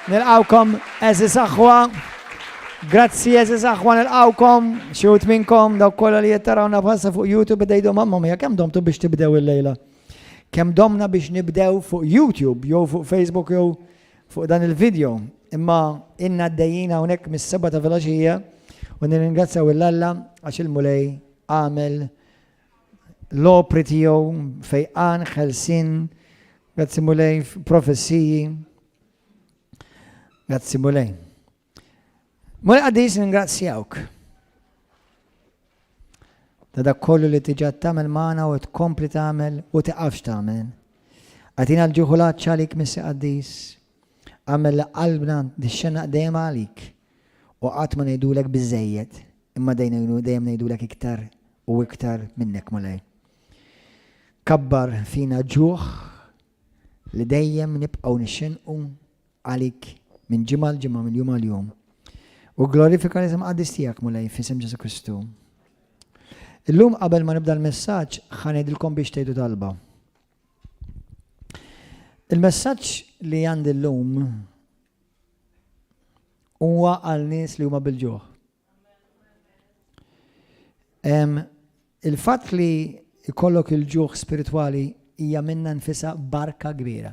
Nilqawkom eżis aħwa. Grazzi eżis aħwa nilqawkom. Xi wħud minnkom dawk kollha li qed tarawna bħalsa fuq YouTube qed mamma mia kemm domtu biex tibdew illejla. Kemm domna biex nibdew fuq YouTube jew fuq Facebook jew fuq dan il-video. Imma inna għaddejjin hawnhekk mis-seba ta' filgħaxija u nirringrazzjaw il-Alla għax il-Mulej għamel l-opri tiegħu fejqan, ħelsien, grazzi Mulej, professiji. Grazzi Mulej. Mulej qaddis ningrazzjawk. Ta' dak kollu li tiġa tagħmel magħna u tkompli tagħmel u tiqafx tagħmel. Għatina l-ġuħulat ċalik missi qaddis. Għamel li qalbna dixxena dejjem għalik u qatt ma ngħidulek biżejjed, imma dejjem ngħidulek iktar u iktar minnek Mulej. Kabbar fina ġuħ li dejjem nibqgħu nixxenqu għalik minn ġimgħa l ġimgħa minn jum għal jum. U glorifika l-isem qaddis tiegħek Mulej f'isem Ġesu Kristu. Illum qabel ma nibda l-messaġġ ħa ngħidilkom biex tgħidu talba. Il-messaġġ li għandi llum huwa għal nies li huma bil-ġuħ. Il-fatt li jkollok il-ġuħ spiritwali hija minna nfisha barka kbira.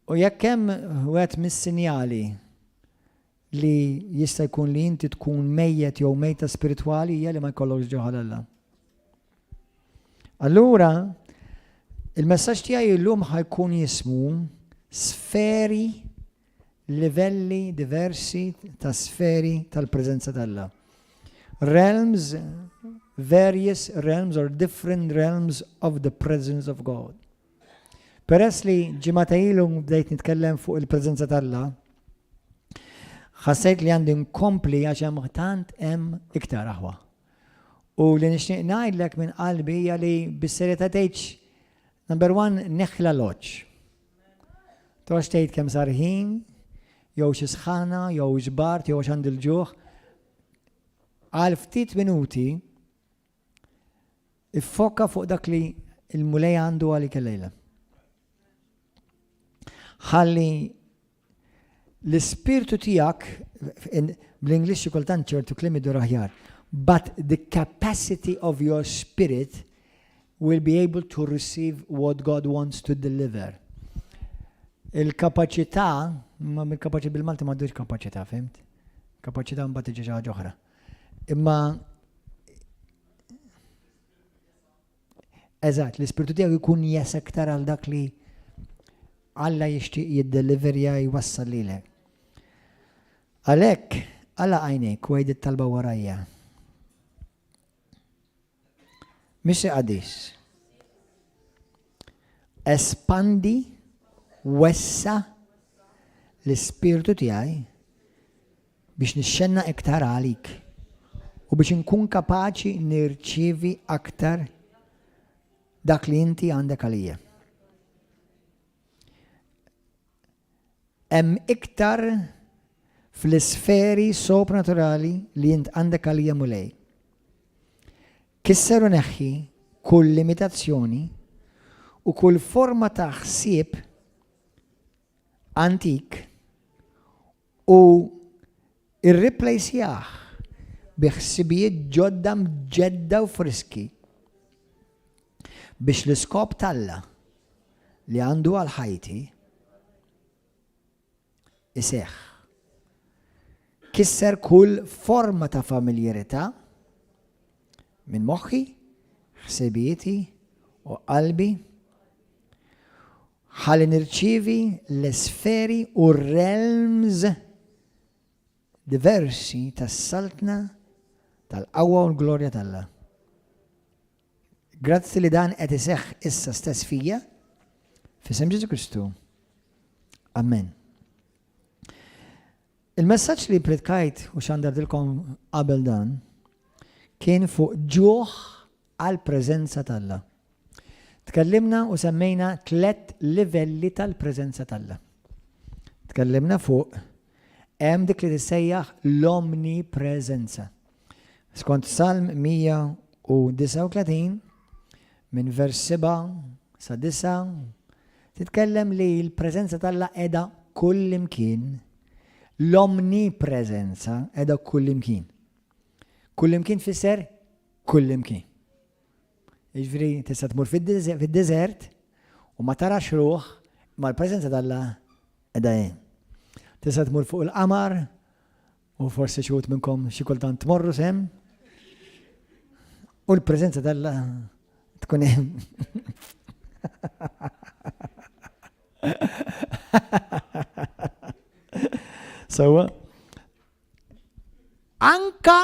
U jekk hemm wieħed mis-sinjali li jista' jkun li inti tkun mejjet jew mejta spiritwali hija li ma jkollokx ġuħ għal Alla. Allura, il-messaġġ tiegħi llum ħajkun jismu sferi livelli diversi ta' sferi tal-preżenza t'Alla. Realms, various realms or different realms of the presence of God. Peress li ġimgħa ilu bdejt nitkellem fuq il-preżenza t'Alla, ħassejt li għandi nkompli għax hemm tant hemm iktar aħwa. U li nixtieq ngħidlek minn qalbi hija li bis-serjetà tgħidx number one neħla loċ. Toqgħodx tgħid kemm sar ħin, jew xi sħana, jew xbart, jew għax għandi l-ġuħ. Għal ftit minuti iffoka fuq dak li il-Mulej għandu għalik illejla. Ħalli l-ispirtu tiegħek bl-Ingliż xi kultant ċertu kliem idur aħjar, but the capacity of your spirit will be able to receive what God wants to deliver. Il-kapaċità, ma mill-kapaċità bil-Malti ma kapaċità, fimt? Kapaċità mbagħad tiġi xi ħaġa oħra. Imma Eżatt, l-ispirtu tiegħek ikun jes aktar għal dak li Alla jixtieq jiddeliverja jwassal lilek. Għalhekk, għala għajnejk u għid it-talba warajja. Missi qadis. Espandi, wessa l-ispirtu tiegħi biex nixxenna iktar għalik u biex inkun kapaċi nirċievi aktar dak li inti għandek għalija. Hemm iktar fl-isferi sopranaturali li int għandek għalija Mulej. Kisser u neħħi kull limitazzjoni u kull forma ta' ħsieb antik u irriplejsjah bi ħsibijiet ġodda mġedda u friski biex l-iskop t'Alla li għandu għal ħajti iseħħ. Kisser kull forma ta' familjerità minn moħħi, ħsibijieti u qalbi ħalli nirċievi l-isferi u r-realms diversi tas-saltna tal-qawwa u l-glorja t'Alla. Grazzi li dan qed iseħħ issa stess fija, f'isem Ġesu Kristu. Amen. Il-messaġġ li predkajt u xandardilkom qabel dan kien fuq ġuħ għal preżenza t'Alla. Tkellimna u semmejna tlett livelli tal-preżenza t'Alla. Tkellimna fuq hemm dik li tissejjaħ l-omnipreżenza. Skont Salm 139 minn vers 7 sa 9. Titkellem li l-preżenza t'Alla qiegħda kullimkien. L-omnipreżenza qiegħda kullimkien. Kullimkien tfisser kullimkien. Jiġifieri tista' tmur fid-deżert u ma tarax ruħ imma l-preżenza t'Alla qiegħda hemm. Tista' tmur fuq il-qamar u forsi xi wħud minnkom xi kultant tmorru sehem u l-preżenza t'Alla tkun hemm. Sewwa. Anka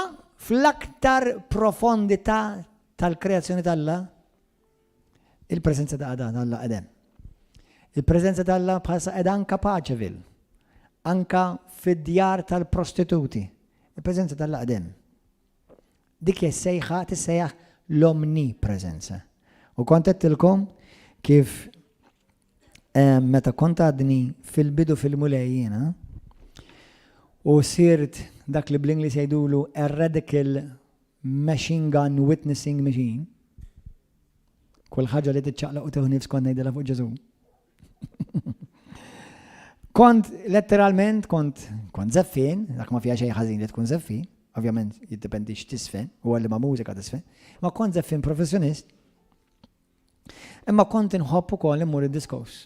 fl-aktar profondità tal-kreazzjoni t'Alla, il-preżenza ta' Alla qed hemm. Il-preżenza t'Alla bħalsa qed anka Paceville, anka fid-djar tal-prostituti. Il-preżenza t'Alla qed hemm. Dik hija sejħa tissejjaħ l-omnipreżenza. U kont għedtilkom kif eh, meta kont għadni fil-bidu fil-Mulej jiena, u sirt dak li bl-Ingliż jgħidulu a radical machine gun witnessing machine, kull ħaġa li tiċċaqlaq u tieħu nifs kont ngħidilha fuq Ġesù. Kont letteralment kont kont żeffien, dak ma fiha xejn ħażin li tkun żeffien, ovvjament jiddependi x'tisfen u għalli ma mużika tisfen, ma kont żeffien professjonist. Imma kont inħobb ukoll immur id-diskos.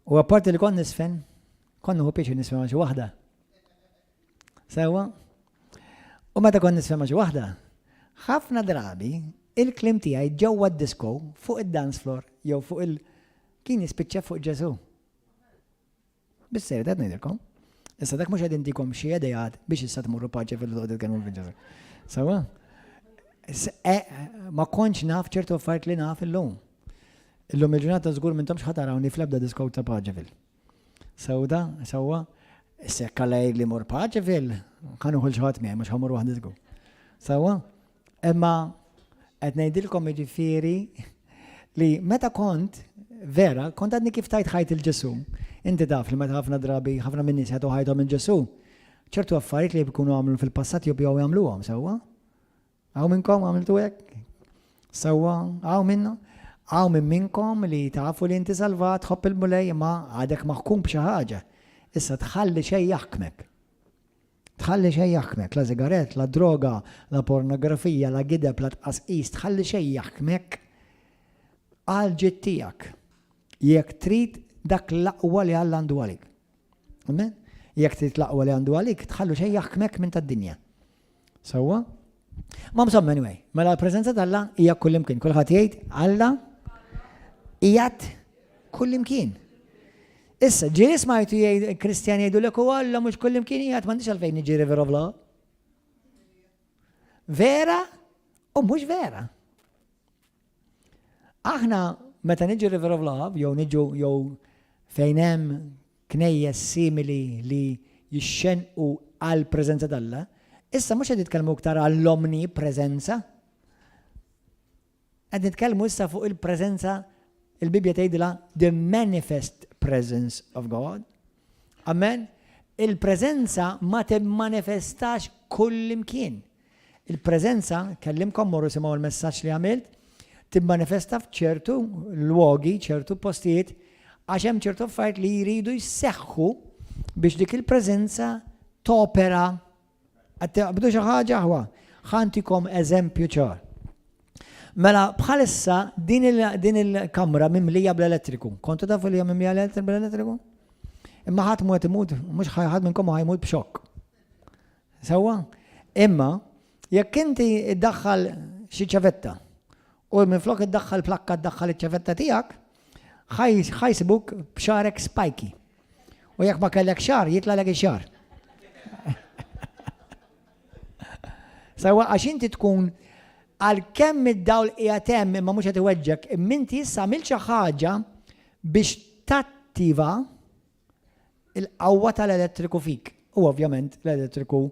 U apparti li kont nisfen, kont nieħu pjaċir nisfen ma' xi waħda. Sewwa? U meta kont nisfen ma' xi waħda, ħafna drabi il-kliem tiegħi ġewwa d-disco fuq id-dance floor jew fuq il- kien jispiċċa fuq Ġesù. Bis-serjetà qed ngħidilkom. Issa dak mhux qed intikom xi ideat biex issa tmorru paċi fil-toqgħod titkellmu fuq Ġesù. Sewwa? E, ma kontx naf ċertu affarijiet li naf illum. Illum il-ġurnata żgur m'intomx ħa tarawni fl-ebda disco ta' Paceville. Sewda, sewwa, issa jekk Alla jgħidli mur Paceville, ħa nieħu 'l xi ħadd miegħi mhux ħa mmur waħdi żgur. Sewwa? Imma qed ngħidilkom jiġifieri li meta kont vera, kont għadni kif tajt ħajt il Ġesù. Inti taf li meta ħafna drabi ħafna minn nies jagħtu ħajthom il Ġesù, ċertu affarijiet li jkunu għamlu fil-passat jibqgħu jagħmluhom sewwa. Hawn minnkom għamiltu hekk? Sewwa, hawn minna? Hawn minn minnkom li tafu li inti salvat, tħobb il-Mulej imma għadek maħkum b'xi ħaġa. Issa tħalli xejn jaħkmek. Tħalli xejn jaħkmek, la sigarett, la droga, la pornografija, la gideb, la tqasqis, tħalli xejn jaħkmek għal ġid tiegħek. Jekk trid dak l-aqwa li Alla għandu għalik. Amen? Jekk trid l-aqwa li għandu għalik, tħallu xejn jaħkmek minn tad-dinja. Sewwa? Ma msomma anyway, mela l-preżenza t'Alla hija kullimkien. Kulħadd jgħid Alla qiegħed kullimkien. Issa, ġieli smajtu jgħid Kristjan jgħidu lek u Alla mhux kullimkien qiegħed m'għandix għalfejn niġi River of Love. Vera u mhux vera. Aħna meta niġu River of Love jew niġu jew fejn hemm knejjes simili li jixxenqu għall-preżenza t'Alla, issa mhux qed nitkellmu iktar għall-omnipreżenza. Qed nitkellmu issa fuq il-preżenza il-Bibbja tgħidilha the manifest presence of God. Amen. Il-preżenza ma timmanifestax kullimkien. Il-preżenza, kellimkom morru simgħu l-messaġġ li għamilt, timmanifesta f'ċertu lwogi, ċertu postijiet, għax hemm ċertu affarijiet li jridu jseħħu biex dik il-preżenza topera. Qed taqbdu xi ħaġa aħwa? Ħa ntikom eżempju ċar. Mela bħalissa din il-kamra mimlija bl-elettriku. Kontu tafu li hija mimlija bl-elettriku? Imma ħadd mhu qed imut, mhux ħadd minnkom ma ħajmut b'xokk. Sewwa? Imma jekk inti iddaħħal xi ċavetta u minflok iddaħħal plakka ddaħħal iċ-ċavetta tiegħek, ħa jsibuk b'xagħrek spiky. U jekk ma kellek xagħar, jitlagħlek ix-xagħar. Sewwa għax inti tkun għalkemm id-dawl qiegħed hemm imma mhux qed iweġġek, imma inti issa għamilt xi ħaġa biex tattiva il-qawwa tal-elettriku fik. U ovvjament l-elettriku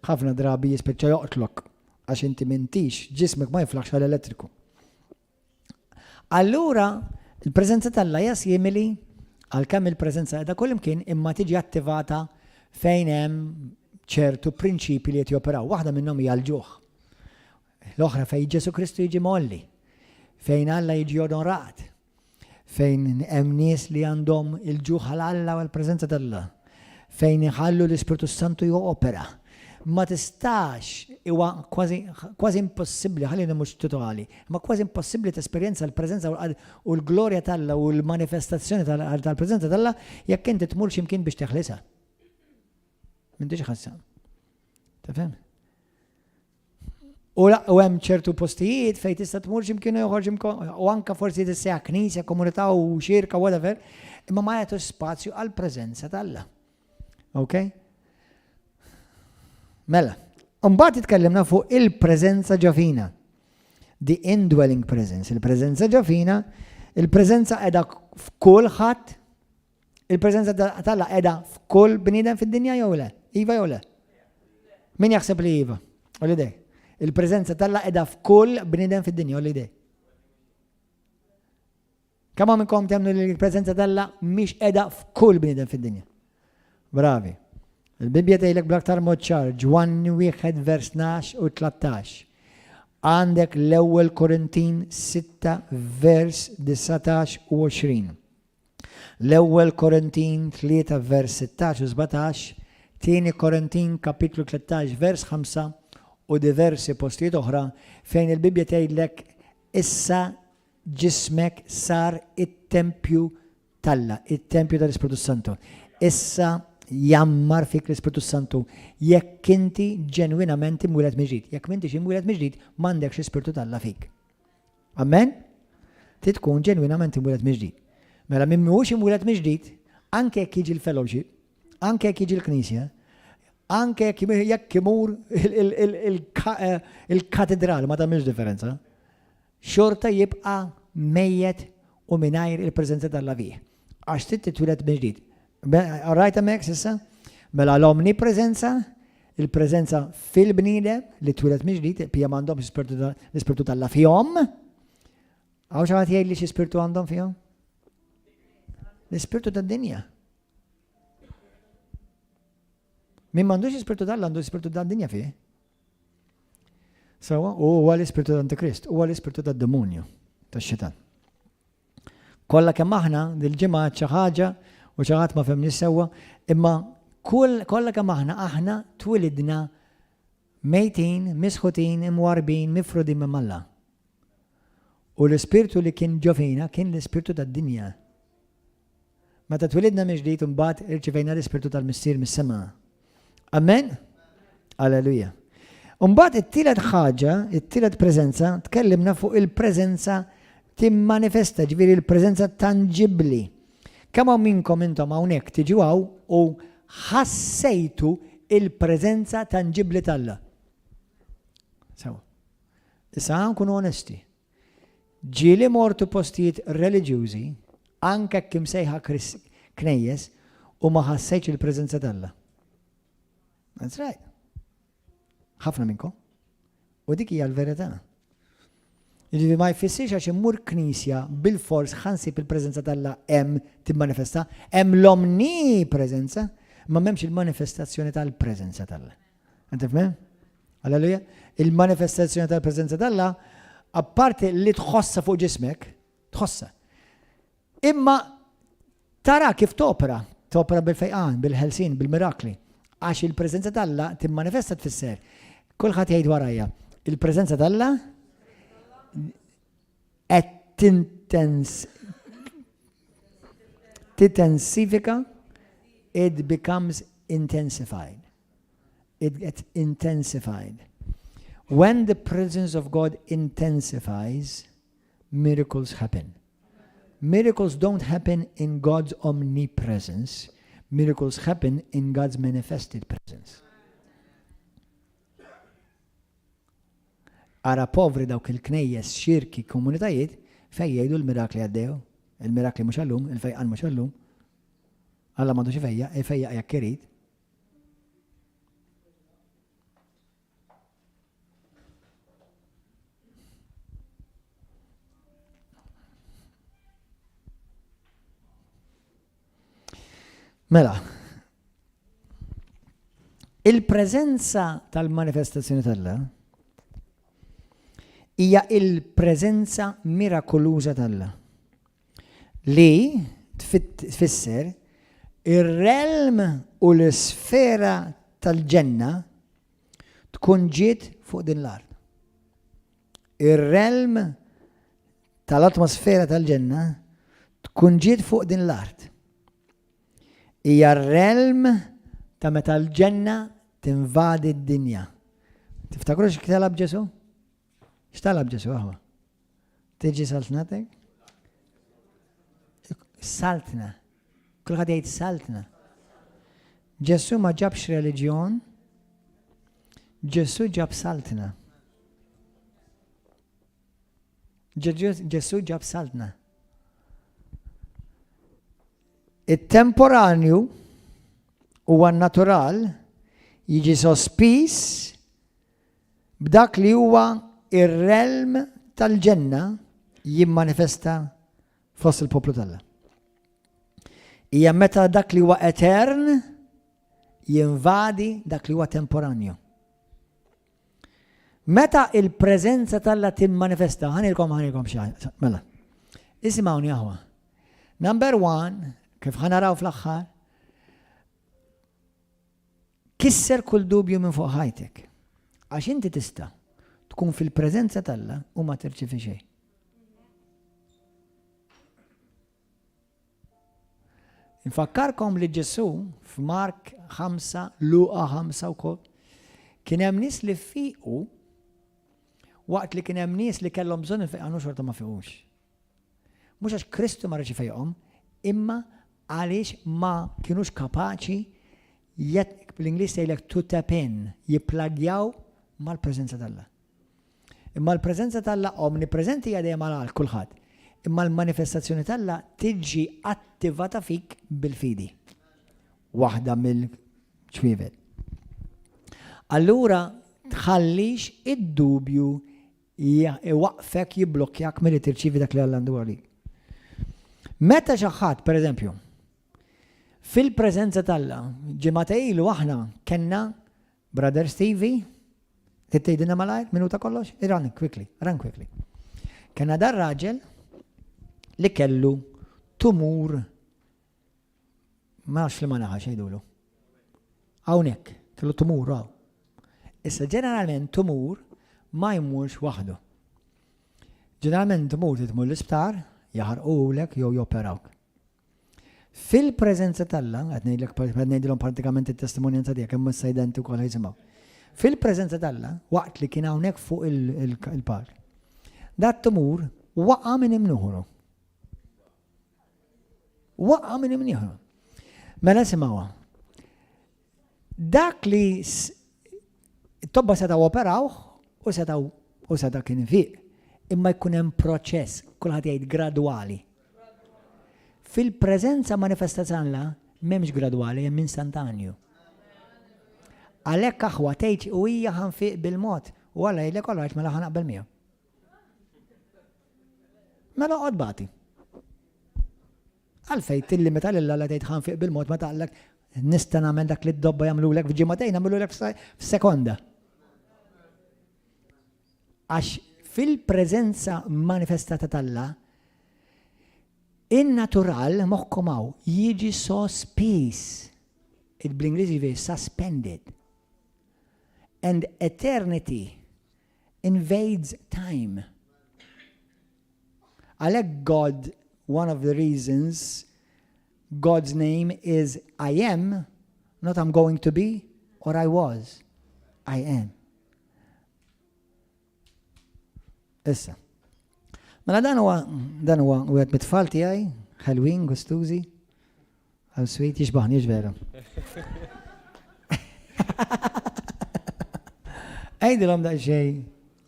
ħafna drabi jispiċċa joqtlok għax inti m'intix, ġismek ma jiflaħx għall-elettriku. Allura, il-preżenza t'Alla hija simili għalkemm il-preżenza qiegħda kullimkien imma tiġi attivata fejn hemm ċertu prinċipji li qed joperaw. Waħda minnhom hija l-ġuħ. L-oħra fejn Ġesu Kristu jiġi mgħolli, fejn Alla jiġi onorat. Fejn hemm nies li għandhom il-ġuħ għal Alla u għall-preżenza t'Alla. Fejn iħallu l-Ispirtu s-Santu jopera. Ma tistax, huwa kważi kważi impossibbli, ħalli mhux totali, imma kważi impossibbli tesperjenza l-preżenza u l-glorja t'Alla u l-manifestazzjoni tal-preżenza t'Alla jekk inti tmur xi mkien biex teħlisha. M'intix ħassa. Tifhem? U u hemm ċertu postijiet fejn tista' tmur x'imkien ieħor x'imkien u anke forsi tissejjaħ knisja, komunità u xirka whatever, imma ma jagħtux spazju għall-preżenza t'Alla. Ok? Mela, mbagħad itkellimna fuq il-preżenza ġo fina. The indwelling presence, il-preżenza ġo fina, il-preżenza qiegħda f'kulħadd, il-preżenza t'Alla qiegħda f'kull bniedem fid-dinja jew le? Iva jew le? Min jaħseb li iva? U li dej. Il-preżenza t'Alla qiegħda f'kull bniedem fid-dinja u li dej. Kemm minnkom temnu li l-preżenza t'Alla mhix qiegħda f'kull bniedem fid-dinja? Bravi. Il-Bibbja tgħidlek bl-aktar mod ċar, Ġwanni wieħed vers 12 u 13. Għandek l-ewwel Korintin 6 vers 19 u 20. L-Ewwel Korintin 3 vers 16 u 17, Tieni Korintin kapitlu 13 vers 5 u diversi postijiet oħra fejn il-Bibbja tgħidlek issa ġismek sar it-tempju t'Alla, it-tempju tal-Ispirtu Santu. Issa jgħammar fik l-Ispirtu Santu jekk inti ġenwinament imwieled mill-ġdid. Jekk m'intix imwieled mill-ġdid, m'għandekx l-Ispirtu t'Alla fik. Amen? Trid tkun ġenwinament imwieled mill-ġdid. Mela min mhuwiex imwieled mill-ġdid, anke jekk jiġi l-fellowship, anke jekk jiġi l-knisja, anke jekk imur eh, il-katedral ma tagħmilx differenza. Xorta jibqa' mejjet u mingħajr il-preżenza t'Alla fih. Għax trid titwieled mill-ġdid. All right hemmhekk s'issa? Mela l-omnipreżenza, il-preżenza fil-bniedem li twieled mill-ġdid, il-pija m'għandhomx l-ispirtu t'Alla fihom. Hawn xi ħadd jgħidli xi spirtu għandhom fihom? L-ispirtu tad-dinja. Min m'għandux l-ispirtu t'Alla għandu l-ispirtu tad-dinja fih. Sawa, u huwa l-ispirtu tal-Antikrist, huwa l-ispirtu tad-demonju, tax-xitan. Kollha kemm aħna dil-ġimgħa xi ħaġa u xi ħadd ma fehmniex sewwa, imma kull kollha kemm aħna aħna twilidna mejtin, misħutin, imwarbin, mifrudin minn Alla. U l-ispirtu li kien ġo fina kien l-ispirtu tad-dinja. Meta twilidna mill-ġdid imbagħad irċivejna l-Ispirtu tal-Missier mis-sema. Amen? Alleluja. Mbagħad it-tielet ħaġa, it-tielet preżenza, tkellimna fuq il-preżenza timmanifesta, ġifieri l-preżenza tanġibbli. Kemm hawn minnkom intom hawnhekk tiġu hawn u ħassejtu il-preżenza tanġibbli t'Alla. Sewa. Issa nkunu onesti. Ġieli mortu postijiet reliġjużi, anke hekk imsejħa knejjes, u ma ħassejtx il-preżenza t'Alla. That's right. Ħafna minnkom. U dik hija l-verità. Jiġifieri ma jfissirx għax immur knisja bil-fors ħansib il-preżenza t'Alla hemm timmanifesta, hemm l-omnipreżenza, ma m'hemmx il-manifestazzjoni tal-preżenza t'Alla. Inti fhem? Alleluja. Il-manifestazzjoni tal-preżenza t'Alla, apparti li tħossa fuq ġismek, tħossa. Imma tara kif topra, topra bil-fejqan, bil-ħelsin, bil-mirakli. Għax il-preżenza t'Alla timmanifesta tfisser. Kulħadd jgħid warajja. Il-preżenza t'Alla qed tintens tintensifika it becomes intensified. It gets intensified. When the presence of God intensifies, miracles happen. Miracles don't happen in God's omnipresence. Miracles happen in God's manifested presence. Ara povri dawk il-knejjes, xirki, komunitajiet fej jgħidu l-mirakli għaddew. Il-mirakli mhux għallum, il-fejqan mhux għallum. Alla m'għandux ifejjaq, ifejjaq jekk irid. Mela, il-preżenza tal-manifestazzjoni t'Alla hija il-preżenza mirakoluża t'Alla. Li tfisser ir-realm u l-isfera tal-ġenna tkun ġiet fuq din l-art. Ir-realm tal-atmosfera tal-ġenna tkun ġiet fuq din l-art. Hija r-realm ta' meta l-ġenna tinvadi d-dinja. Tiftakru x'talab Ġesu? X'talab Ġesu aħwa? Tiġi saltnatek? Saltna. Kulħadd jgħid saltna. Ġesu ma ġabx reliġjon, Ġesu ġab saltna. Ġesu ġab saltna. It-temporanju huwa natural jiġi sospiż b'dak li huwa ir-realm tal-ġenna jimmanifesta fost il-poplu t'Alla. Hija meta dak li huwa etern jinvadi dak li huwa temporanju. Meta il-preżenza t'Alla timmanifesta, ħanilkom ħanilkom xi mela. Isimgħuni aħwa. Number one, kif ħanaraw fl-aħħar, kisser kull dubju minn fuq ħajtek. Għax inti tista' tkun fil-preżenza t'Alla u ma tirċifi xejn. Infakkarkom li Ġesù f'Mark 5, Luqa 5 wkoll, kien hemm nies li fiqu waqt li kien hemm nies li kellhom bżonn il-fejqan u xorta ma fiqux. Mhux għax Kristu ma riedx ifejqhom, imma għaliex ma kinux kapaċi bl-Ingliż tgħidlek to tap in, jipplagjaw mal-preżenza t'Alla. Imma l-preżenza t'Alla omnipreżenti hija dejjem għal kulħadd. Imma l-manifestazzjoni t'Alla tiġi attivata fik bil-fidi. Waħda mill-ċwievet. Allura tħallix id-dubju iwaqfek jiblokkjak milli tirċievi dak li Alla għandu għalik. Meta xi ħadd, pereżempju, fil-preżenza t'Alla, ġimgħa ilu aħna kellna Brother Stevie, trid tgħidilna malajr, minuta kollox? Run quickly, run quickly. Kellna dar raġel li kellu tumur ma nafx li ma naħa xejdulu. Hawnhekk, kellu tumur hawn. Issa ġeneralment tumur ma jmurx waħdu. Ġeneralment tumur titmur l-isptar, jaħarqulek jew joperawk. Fil-preżenza t'Alla, qed ngħidlek qed ngħidilhom pratikament it-testimonjanza tiegħek imma issa identi wkoll jisimgħu. Fil-preżenza t'Alla, waqt li kien hawnhekk fuq il-palk, dat tumur waqa' minn imnuħru. Waqa' minn imnieħru. Mela simgħuha. Dak li tobba setgħu operawh u setgħu u seta' kien fiq. Imma jkun hemm proċess, kulħadd jgħid gradwali. Fil-preżenza manifesta t'Alla m'hemmx gradwali, hemm instantanju. Għalhekk aħwa tgħid u hija ħanfiq bil-mod u Alla jgħidlek all right mela ħa naqbel miegħu. Mela oqgħod bati. Għalfejn tillimita lil Alla tgħid ħa nfiq bil-mod meta qallek nista' nagħmel dak li d-dobba jagħmlulek f'ġimagħtejn nagħmlulek f'sekonda. Għax fil-preżenza manifestata t'Alla, in-natural moħħkom hawn jiġi sospiż. Bl-Ingliż jiġi suspended. And eternity invades time. Għalhekk God, one of the reasons God's name is I am, not I'm going to be or I was. I am. Issa. Mela dan huwa dan huwa wieħed mit-tfal tiegħi, ħelwin, gustużi. Għal sweet jixbaħni vera. Għidilhom daqsxejn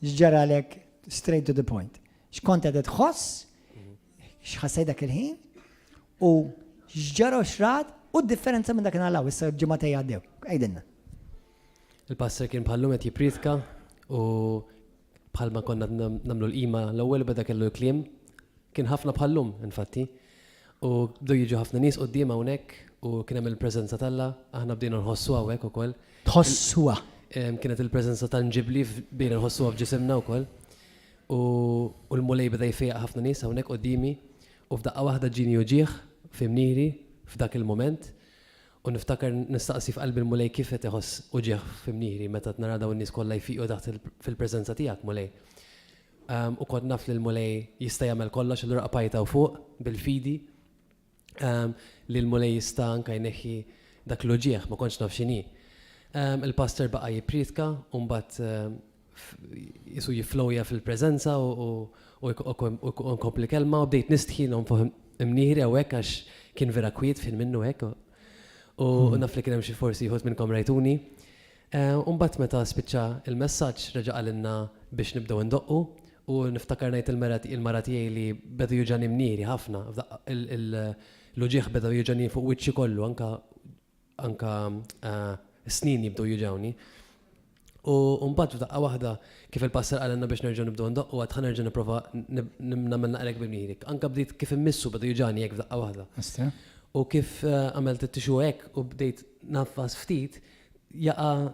x'ġaralek straight to the point. X'kont qed tħoss, x'ħassejt dak il-ħin u x'ġara u x'rat u d-differenza minn dak nalaw issa ġimgħatej għaddew. Għidilna. Il-pastor kien bħallum qed jippriedka u bħalma konna nagħmlu l-qima l-ewwel beda kellu l-kliem. Kien ħafna bħallum, infatti. U bdew jiġu ħafna nies quddiem hawnhekk u kien hemm il-preżenza t'Alla, aħna bdejna nħossu hawnhekk ukoll. Tħossuha. Kienet il-preżenza tanġibbli bdejna nħossuha f'ġisimna wkoll. U l-Mulej beda jfejjaq ħafna nies hawnhekk quddiemi. U f'daqqa waħda ġieni uġigħ fi mnieħri f'dak il-mument u niftakar nistaqsi f'qalbi l-Mulej kif qed iħoss uġigħ fi mnieħri meta nara dawn in-nies kollha jfiqu taħt fil-preżenza tiegħek, Mulej. U kont naf li l-Mulej jista' jagħmel kollox, allura qbajt hawn fuq bil-fidi li l-Mulej jista' anke jneħħi dak l-uġigħ, ma kontx naf x'inhi. Il-pastor baqa' jipprietka u mbagħad jisu jifflowja fil-preżenza u nkompli kelma u bdejt nistħi nonfoħ imnieħri hawnhekk għax kien vera kwiet f'ħin minnu hekk. U hmm. naf li kien hemm xi forsi jħud minnkom rajtuni. Eh, u mbagħad meta spiċċa il-messaġġ reġa' qalilna biex nibdew indoqqu u niftakar ngħid il-mara tiegħi li beda juġani mnieri ħafna, l-uġieħ beda juġani fuq wiċċi kollu anka anka s-snien jibdew juġgħuni. U mbagħad f'daqqa waħda kif il-pastor qalilna biex nerġgħu nibdew ndoqqu għad ħa nerġa' nipprova nagħmel naqra hekk b'imnieħri. Anka bdejt kif immissu beda juġgħani hekk f'daqqa waħda. U kif għamilt it-tixu hekk u bdejt nagħfas ftit, jaqa'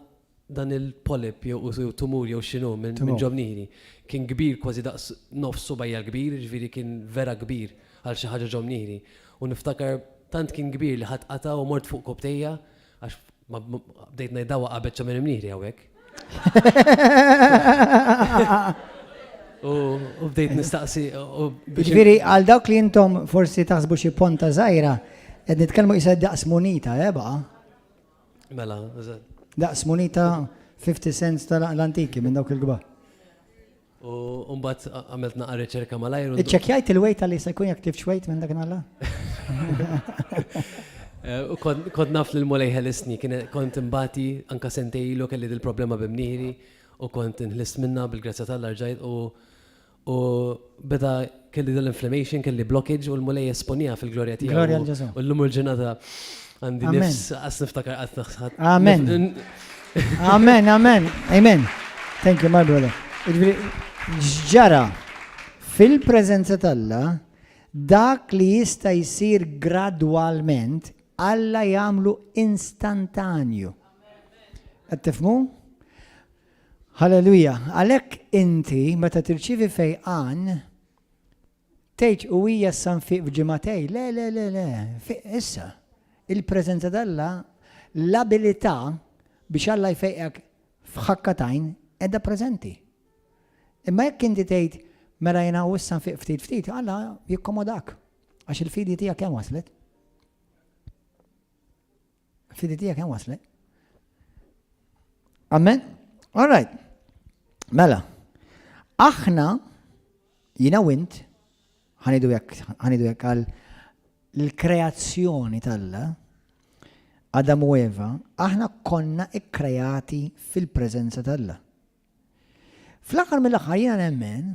dan il-polyp jew tumur jew x'inhu minn ġo mnieħri. Kien kbir kważi daqs nofs subgħajja l-kbir, jiġifieri kien vera kbir għal xi ħaġa ġo mnieħri. U niftakar tant kien kbir li ħadt qatgħa u mort fuq koptejja għax bdejt ngħid dawa qabet minn imnieħri hawnhekk. U bdejt nistaqsi. Ġifieri għal dawk li intom forsi taħsbu xi ponta żgħira, qed nitkellmu qisha daqs munita, eh baqa'. Mela, eżatt. Daqs munita 50 cents tal-antiki minn dawk il-kbar. U mbagħad għamilt naqra riċerka malajr. Iċċekkjajt il-weight għalli se jkun jekk tlifx weight minn dak nalla? Eh, u kont naf li l-mulej ħelisni, kont imbati anka sentej ilu kelli dil-problema b'imnieħri u kont inħlist minna bil-grazzja tal-arġajt u U beda kelli dal-inflammation, kelli blockage u l-Mulej esponiha fil-glorja tiegħu. Glorja għal Ġesù. U llum il-ġurnata għandi nifs qas niftakar qatt naħsad. Amen. Amen, amen, amen. Thank you, my brother. Ġara fil-preżenza t'Alla dak li jista' jsir gradwalment Alla jagħmlu instantanju. Qed tifhmu? Hallelujah! Għalhekk inti meta tirċievi fejqan, tgħidx u hija issa nfiq f'ġimagħtej. Le, le, le, le, fiq issa. Il-preżenza t'Alla, l-abilità biex Alla jfejqek f'ħakka t'għajn qiegħda preżenti. Imma jekk inti tgħid mela jiena u issa nfiq ftit ftit, Alla jikkomodak. Għax il-fidi tiegħek kemm waslet? Fidi tiegħek hemm waslet. Amen? All right. Mela, aħna jina u int, ħanidu hekk, ħanidu hekk għal l-kreazzjoni t'Alla, Adam u Eva, aħna konna ikkreati fil-preżenza t'Alla. Fl-aħħar mill-aħħar jiena nemmen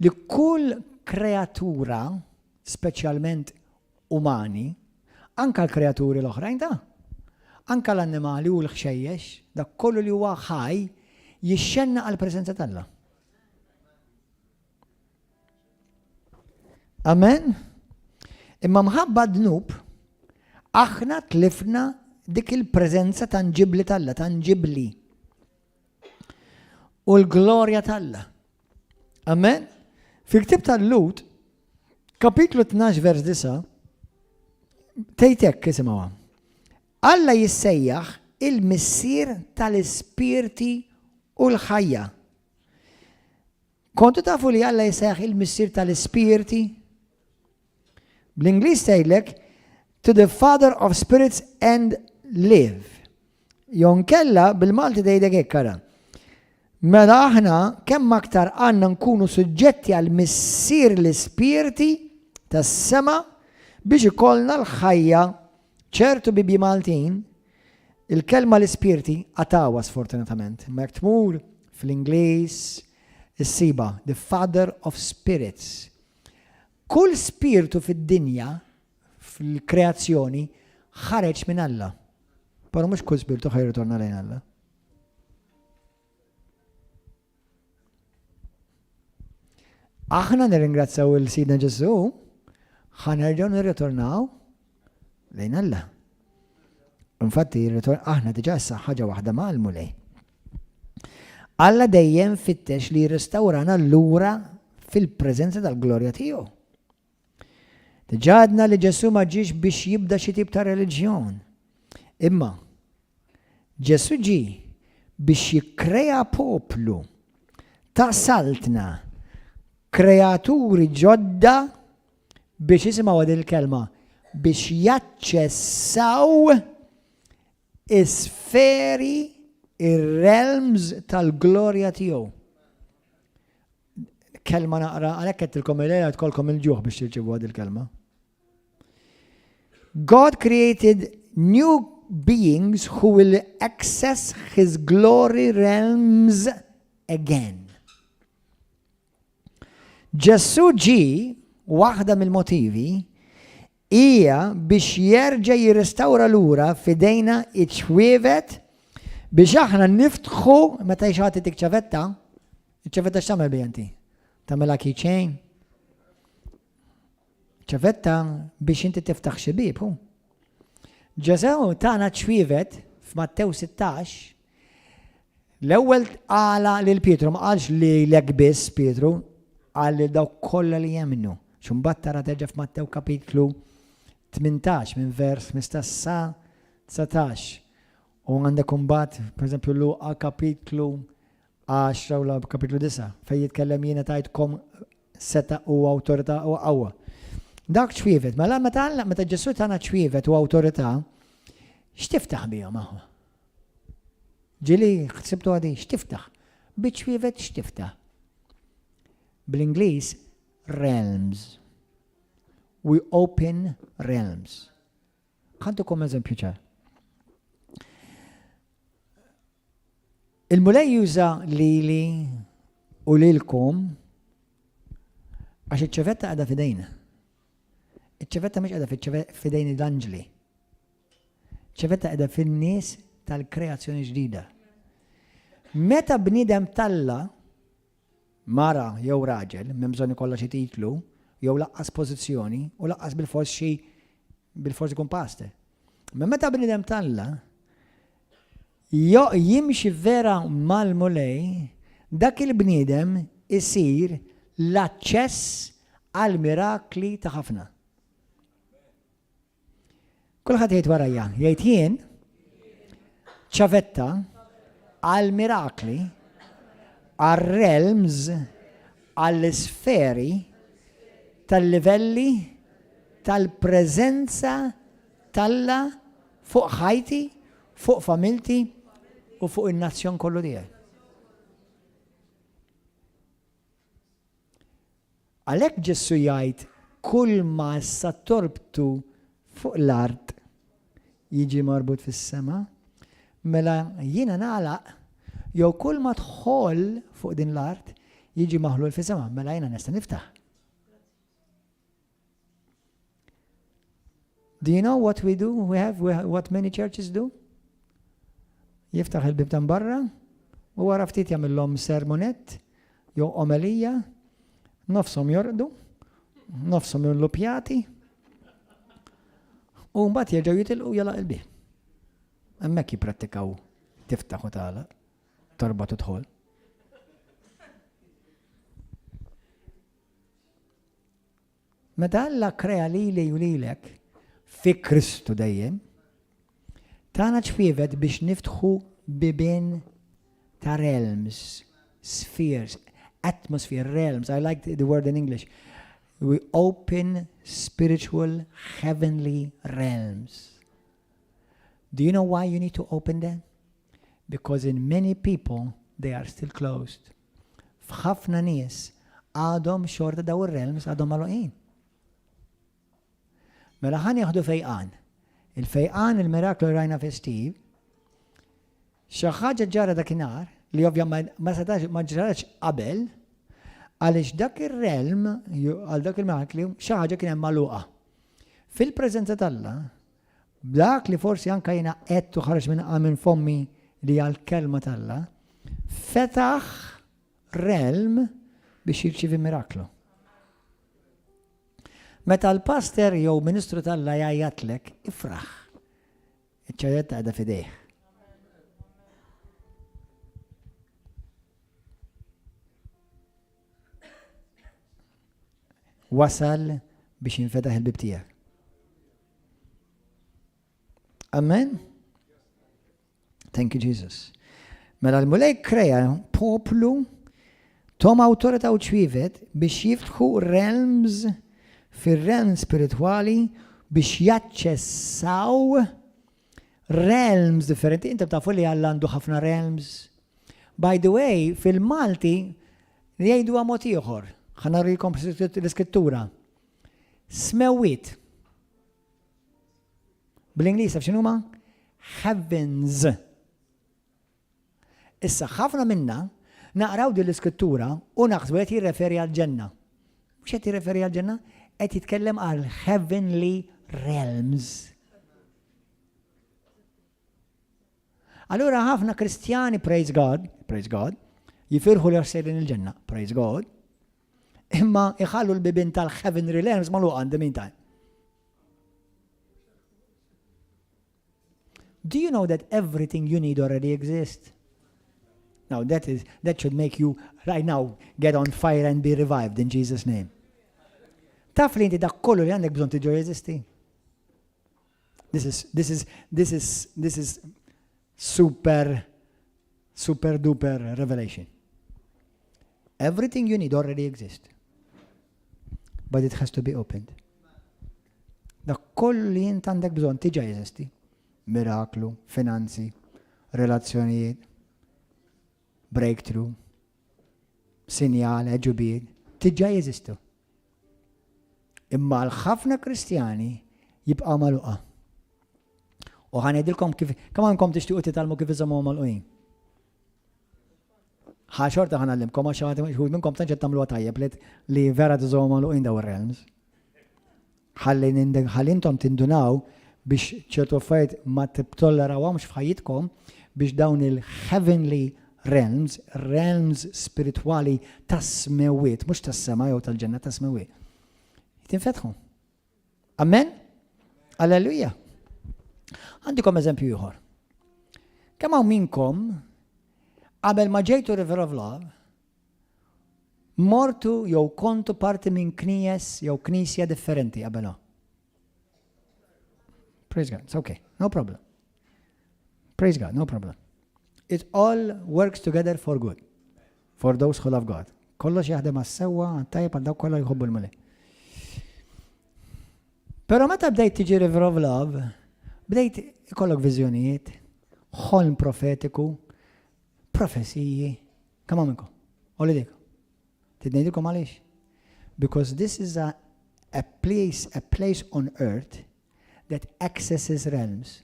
li kull kreatura, speċjalment umani, anka l-kreaturi l-oħrajn ta' anka l-annimali u l-ħxejjex, dak kollu li huwa ħaj, jixxenna għal preżenza t'Alla. Amen? Imma mħabba dnub, aħna tlifna dik il-preżenza tanġibli t'Alla, tanġibli. U l-glorja t'Alla. Amen? Fil-ktib tal-Lut, kapitlu 12 vers 9, tgħid hekk isimgħuha. Alla jissejjaħ il-missier tal-ispirti u l-ħajja. Kontu tafu li Alla jissejjaħ il-missier tal-ispirti? Bl-Ingliż tgħidlek to the father of spirits and live. Jonkella bil-Malti tgħidlek hekk ara. Mela aħna kemm aktar għandna nkunu suġġetti għal missier l-ispirti tas-sema biex ikollna l-ħajja ċertu Bibbji Maltin Il-kelma l-ispirti qatgħuha sfortunatament, imma jekk tmur fl-Ingliż issibha, the father of spirits. Kull spirtu fid-dinja, fil-kreazzjoni, ħareġ minn Alla. Però mhux kull spirtu ħa jirritorna lejn Alla. Aħna nirringrazzjaw il Sidna Ġesù, ħa nerġgħu nirritornaw lejn Alla. Infatti, aħna diġà issa ħaġa waħda mal-Mulej. Alla dejjem fittex li jirrestawrana lura fil-preżenza tal-glorja tiegħu. Diġà għedna li Ġesù ma ġiex biex jibda xi tip ta' reliġjon. Imma Ġesù ġie biex jikkrea poplu ta' saltna, kreaturi ġodda biex isimgħu din il-kelma biex jaċċessaw is-sferi, ir-realms tal-glorja tiegħu. Kelma naqra, għalhekk għedtilkom il-lejla tkollkom il-ġuħ biex tirċivu għad il-kelma. God created new beings who will access his glory realms again. Ġesù ġie, waħda mill-motivi, hija biex jerġa' jirrestawra lura f'idejna ċ-ċwievet biex aħna niftħu, meta xi ħadd itik ċavetta, iċ-ċavetta x'tagħmel biha inti? Tagħmilha keychain? Ċavetta biex inti tiftaħ xi bieb hu. Ġesù tana ċwievet f'Mattew 16 L-ewwel qala lil Pietru, ma qalx lilek biss Pietru, qal lil dawk kollha li jemmnu. X'imbagħad tara terġa' f'Mattew kapitlu 18 minn vers 15 sa 19. U għandek imbagħad, pereżempju Luqa kapitlu 10 u kapitlu 9 fejn jitkellem jiena tajtkom seta' u awtorità u qawwa. Dak ċwievet, mela meta meta Ġesù tana ċwievet u awtorità, x'tiftaħ bihom aħwa? Ġieli ħsibtu għadi, x'tiftaħ? Biċ-ċwievet x'tiftaħ? Bl-Ingliż realms. We open realms. Ħantukom eżempju ċar. Il-Mulej juża lili u lilkom għax iċ-ċevetta qiegħda f'idejna. Iċ-ċevetta mhix qiegħda f'idejn l-anġli. Ċevetta qiegħda fin-nies tal-kreazzjoni ġdida. Meta bniedem talla mara jew raġel, m'hemm bżonn ikollha xi titlu, jew laqqas pożizzjoni, u laqqas bilfors xi bilfors ikun pastor. Ma meta bniedem t'Alla jimxi vera mal-Mulej, dak il-bniedem isir l-aċċess għall-mirakli ta' ħafna. Kulħadd jgħid warajja, jgħid jien ċavetta għal mirakli, għal realms, għall isferi tal-livelli tal-preżenza t'Alla fuq ħajti, fuq familti u fuq in-nazzjon kollu tiegħi. Għalhekk Ġesù jgħid kull ma issa torbtu fuq l-art jiġi marbut fis-sema, mela jiena nagħlaq jew kull ma tħoll fuq din l-art jiġi maħlul fis-sema, mela jiena nista' niftaħ. Do you know what we do? We have we, what many churches do? Jiftaħ il-bib tan barra u wara ftit jagħmilhom sermonett jew omelija, nofshom jorqdu, nofshom illupjati, u mbagħad jerġgħu jitilqu jalaq il-bib. Hemmhekk jipprattikaw tiftaħ u tagħlaq, torbat u tħol. Meta Alla kkrea lili u lilek fi Kristu dejjem, tana ċwievet biex niftħu bibien ta' realms, spheres, atmosphere, realms. I like the word in English. We open spiritual heavenly realms. Do you know why you need to open them? Because in many people they are still closed. F'ħafna nies għadhom xorta daw ir-realms għadhom magħluqin. Mela ħa nieħdu fejqan. Il-fejqan il-miraklu rajna fi Steve, xi ħaġa ġara dakinhar li ovvjament ma setax ma ġrax qabel, għaliex dak ir-realm għal dak il-miraklu xi ħaġa kien hemm magħluqa. Fil-preżenza t'Alla, B'dak li forsi anke jiena għedt u ħareġ minn minn fommi li hija l-Kelma t'Alla, fetaħ realm biex jirċievi miraklu. Meta l-pastor jew ministru t'Alla jgħajjatlek, ifraħ. Iċ-ċavetta qiegħda f'idejh. Wasal Biex jinfetaħ il-bib tiegħek. Amen? Thank you, Jesus. Mela l-Mulej kreja poplu tom awtorità u ċwievet biex jiftħu realms fir-realm spiritwali biex jaċċessaw realms differenti. Intom tafu li Alla għandu ħafna realms. By the way, fil-Malti jgħidu mod ieħor. Ħa narikom l-iskrittura. Smewwiet. Bl-Ingliż taf x'inhuma? Heavens. Issa ħafna minna naqraw din l-iskrittura u naħsbu qed jirreferi għall-ġenna. Mhux qed jirreferi għall-ġenna, qed jitkellem għal heavenly realms. Allura ħafna Kristjani, praise God, praise God, jifirħu li sejrin il-ġenna, praise God, imma iħallu l-bibin tal-heavenly realms magħluqa in the meantime. Do you know that everything you need already exists? Now that is that should make you right now get on fire and be revived in Jesus' name. Taf li inti dak kollu li għandek bżonn tiġu jeżisti? This is this is this is this is super super duper revelation. Everything you need already exists. But it has to be opened. Dak kollu li int għandek bżonn tiġa jeżisti. Miraklu, finanzi, relazzjonijiet, breakthrough, sinjal, għeġubijiet, tiġa jeżistu. Imma għal ħafna Kristjani jibqgħu magħluqa. U ħa ngħidilkom kif kemm għandkom tixtiequ titgħallmu kif iżommuhom magħluqin. Ħa xorta ħa ngħallimkom għax xi minnkom tantx qed tagħmluha tajjeb li vera tiżommu magħluqin daw ir-realms. Ħalli ħalli intom tindunaw biex ċertu affarijiet ma titollerawhomx f'ħajjitkom biex dawn il-heavenly realms, realms spiritwali tas-smewwiet, mhux tas-sema jew tal-ġenna tas-smewwiet. Tinfetħu. Amen? Alleluja. Għandikom eżempju ieħor. Kemm hawn minnkom qabel ma ġejtu River of Love, mortu jew kontu parti minn knijes jew knisja differenti qabel Praise God, it's okay, no problem. Praise God, no problem. It all works together for good. For those who love God. Kollox jaħdem għas-sewwa, tajjeb għal dawk kollha jħobbu l-Mulej. Però meta bdejt tiġi River of Love, bdejt ikollok viżjonijiet, ħolm profetiku, profeziji. Kemm hawn minnkom? Għolli dik. Trid ngħidilkom għaliex? Because this is a, a place, a place on earth that accesses realms.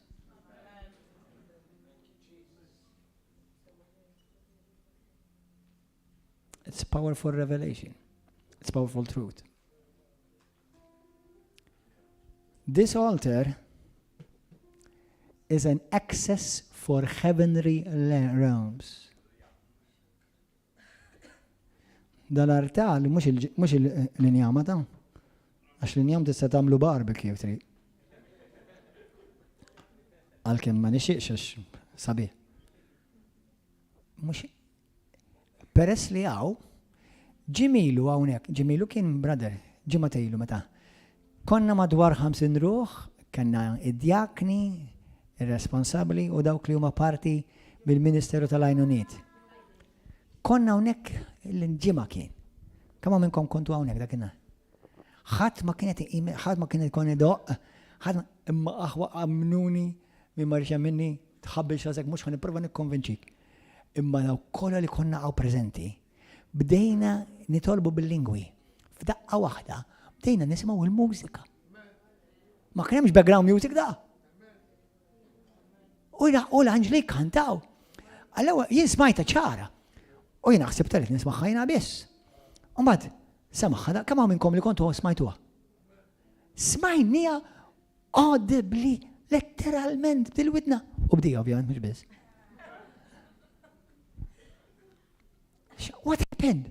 It's powerful revelation. It's powerful truth. This altar is an access for heavenly realms. Dal-artal mhux l-injama ta' għax l-injam tista' tagħmlu barbecue trid. Għalkemm ma nixtieqx għax sabiħ. Mhux peress li hawn ġimilu hawnhekk, ġimilu kien brother, ġimgħa ilu meta. Konna madwar 50 ruħ, kellna id-djakni, ir-responsabbli u dawk li huma parti mill-Ministeru tal-Għajnuniet. Konna hawnhekk l-ġimgħa kien. Kemm minnkom kontu hawnhekk dakinhar? Ħadd ma kienet ħadd ma kienet ikun idoqq, ħadd imma aħwa amnuni min ma rridx minni tħabbilx rasek mhux ħa nipprova nikkonvinċik. Imma dawk kollha li konna hawn preżenti, bdejna nitolbu bil-lingwi. F'daqqa waħda bdejna nisimgħu il-mużika. Ma kien hemmx background music da. U l-anġli kantaw. Allora jien smajta ċara. U jien ħsibta li nismagħha jiena biss. U mbagħad semaħħa da kemm hawn minnkom li kontu smajtuha. Smajnija audibly, letteralment bil-widna. U bdija ovvjament mhux biss. What happened?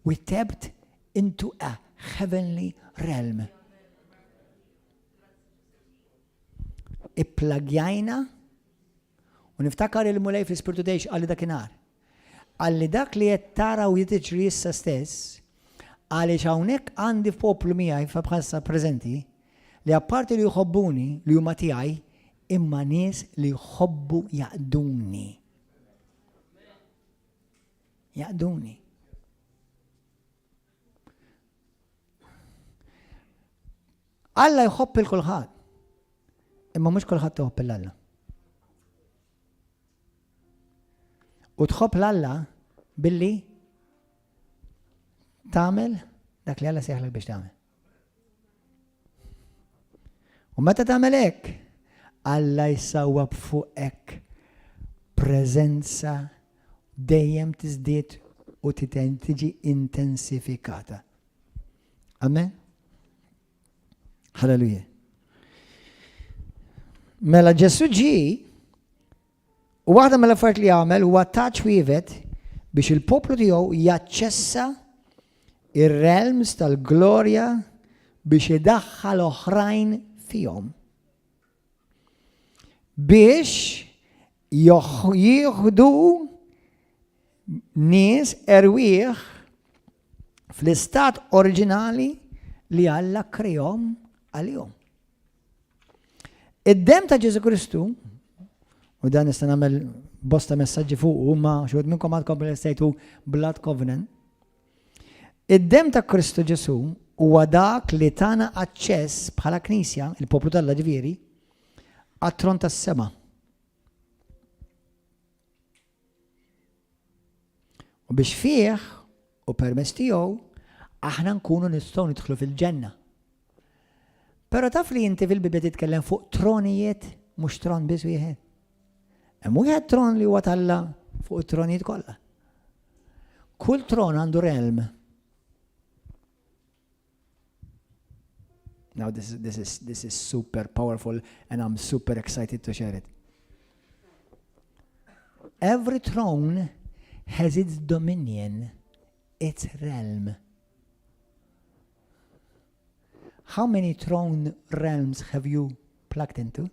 We tapped into a heavenly realm. Ipplagjajna u niftakar il-Mulej fl-Ispirtu tiegħi x'qalli dakinhar. Qalli dak li qed tara u jiġri issa stess, Għaliex hawnhekk għandi poplu miegħi fa bħalissa preżenti li apparti li jħobbuni li huma tiegħi imma nies li jħobbu jaqduni. Jaqduni. Alla jħobb il kulħadd. Imma mhux kulħadd iħobb il Alla. U tħobb l-Alla billi tagħmel dak li Alla sejħlek biex tagħmel. U meta tagħmel hekk, Alla jsawwab fuqek preżenza dejjem tiżdied u tiġi intensifikata. Amen? Halleluja. Mela Ġesu ġi U waħda mill-affarijiet li għamel huwa ta ċwievet biex il-poplu tiegħu jaċċessa ir-realms tal-glorja biex idaħħal oħrajn fihom. Biex jieħdu nies erwieħ fl-istat oriġinali li Alla krejhom għalihom. Id-demm ta' Ġesu Kristu, u dan nista' nagħmel bosta messaġġi fuq ma xi minnkom għadkom li sejtu Blood Covenant. Id-demm ta' Kristu Ġesu huwa dak li tana aċċess bħala Knisja, il-poplu tal ġifieri, għat-tron tas-sema. U biex fih u permezz tiegħu aħna nkunu nistgħu nidħlu fil-ġenna. Però taf li inti fil-Bibbja titkellem fuq tronijiet mhux tron biss wieħed. Hemm wieħed tron li huwa talla fuq it-tronijiet kollha. Kull tron għandu realm. Now this is, this is, this is super powerful and I'm super excited to share it. Every throne has its dominion, its realm. How many throne realms have you plugged into?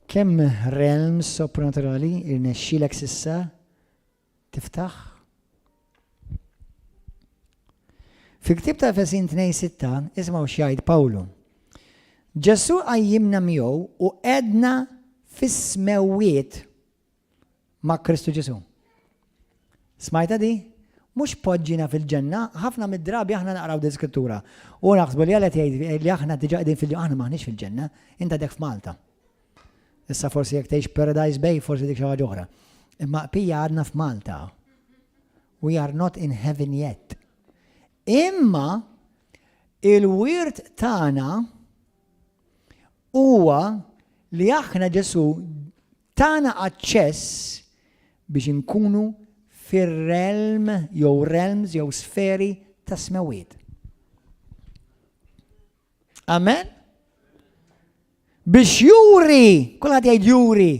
Kemm realms sopranaturali irnexxielek s'issa tiftaħ? Fil-ktieb ta' Efesin 2:6 isimgħu x'jgħid Pawlu. Ġesù qajjimna miegħu u qegħdna fis-smewwiet ma' Kristu Ġesù. Smajtha di? Mhux poġġina fil-ġenna, ħafna mid-drabi aħna naqraw din skrittura u naħsbu li Alla jgħid li aħna diġà qegħdin fil-ġenna, aħna m'aħniex fil-ġenna, int għadek f'Malta. Issa forsi jekk tgħix Paradise Bay forsi dik xi ħaġa oħra. Imma qpija għadna f'Malta. We are not in heaven yet. Imma il-wirt tagħna huwa li aħna Ġesù tana aċċess biex inkunu fir-realm jew realms jew sferi tas-smewwiet. Amen? Biex juri, kulħadd jgħid juri.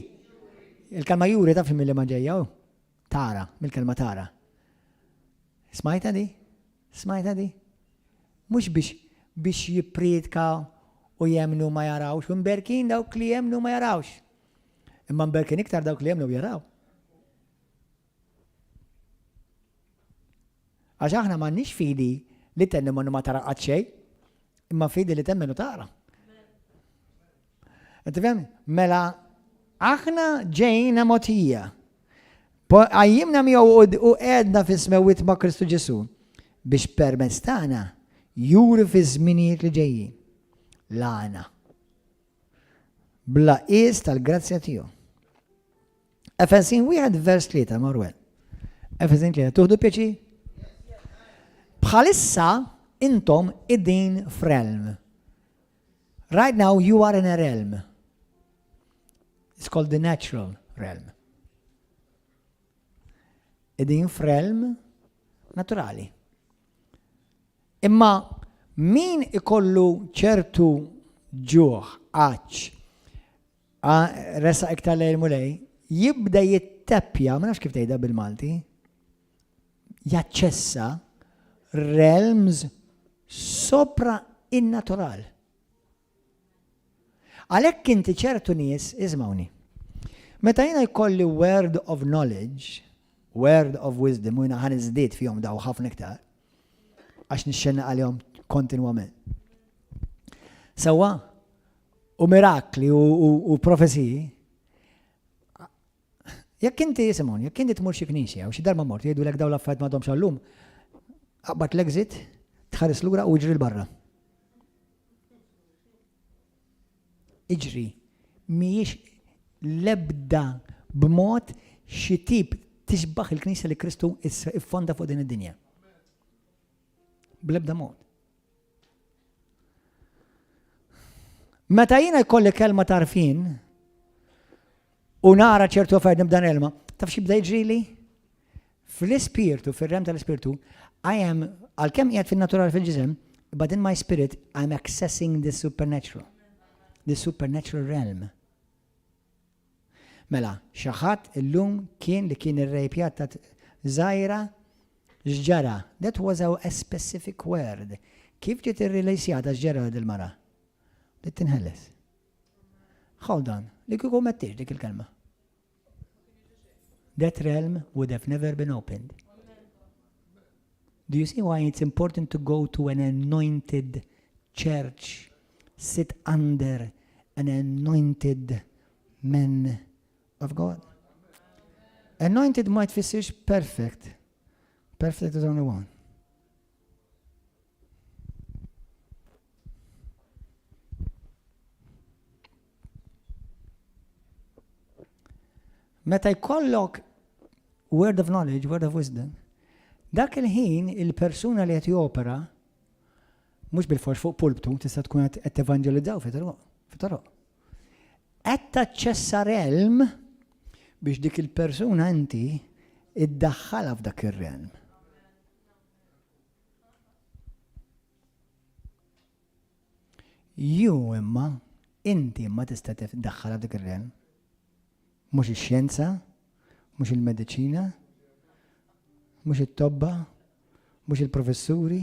Il-kelma juri taf mill ma ġejja, oh. tara, mill-kelma tara. Smajta di? Smajtha di? Mhux biex biex jippriedka u jemmnu ma jarawx, u mberkin dawk li jemmnu ma jarawx. Imma mberkin iktar dawk li jemmnu u jaraw. Għax aħna m'għandniex fidi li temmen u ma tara qatt xejn, imma fidi li temmen u tara. Tifhem? Mela aħna ġejna mogħtija. Qajjimna miegħu u qegħedna fis-smewwiet ma' Kristu Ġesù biex permezz tagħna juri fiż-żminijiet li ġejjin l-għana bla qies tal-grazzja tiegħu. Efesin wieħed vers 3, Marwel. Efesin 3, tuħdu pjaċir? Bħalissa intom idin f'realm. Right now you are in a realm. It's called the natural realm. Idin f'realm naturali. Imma min ikollu ċertu ġuħ, għatx, resa iktar lejn mulej, jibda jitteppja, ma nafx kif tgħidha bil-Malti, jaċċessa realms sopra innatural. Għalhekk inti ċertu nies, ismawni, Meta jiena jkolli word of knowledge, word of wisdom, u jiena ħa niżdied fihom daw ħafna iktar, għax nixxenna għalihom kontinwament. Sewwa, u mirakli u, u, u profeziji, jekk inti, Simon, jekk inti tmur xi knisja u xi darba mort jgħidulek dawn l-affarijiet m'għadhomx għallum, aqbad l-exit, tħares lura u iġri l-barra. Iġri mhijiex l-ebda b'mod xi tip tixbaħ il-Knisja li Kristu iffonda fuq din id-dinja. Bl-ebda mod. Meta jiena jkolli kelma tarfin u nara ċertu affarijiet nibda nelma, taf xi bda jiġrili? Fl-ispirtu, fir-rem tal-ispirtu, I am, għalkemm qiegħed fin-natural fil-ġisem, but in my spirit I'm accessing the supernatural. The supernatural realm. Mela, xi ħadd illum kien li kien irrejpjat ta' żgħira x'ġara? That was a, a specific word. Kif ġiet irrilisjata x'ġara dil-mara? Bdiet tinħeles. Hold on, li kieku mettiex dik il-kelma. That realm would have never been opened. Do you see why it's important to go to an anointed church, sit under an anointed man of God? Anointed ma tfissirx perfect. Perfect is only one. Meta jkollok word of knowledge, word of wisdom, dak il-ħin il-persuna li qed jopera mhux bil-fors fuq pulptu, tista' tkun qed tevanġelizzaw fit-toroq. Qed taċċessa realm biex dik il-persuna inti iddaħħalha f'dak ir-realm. You imma, inti imma tista' tiddaħħalha f'dik ir-realm. Mhux ix-xjenza, mhux il-mediċina, mhux it-tobba, mhux il-professuri.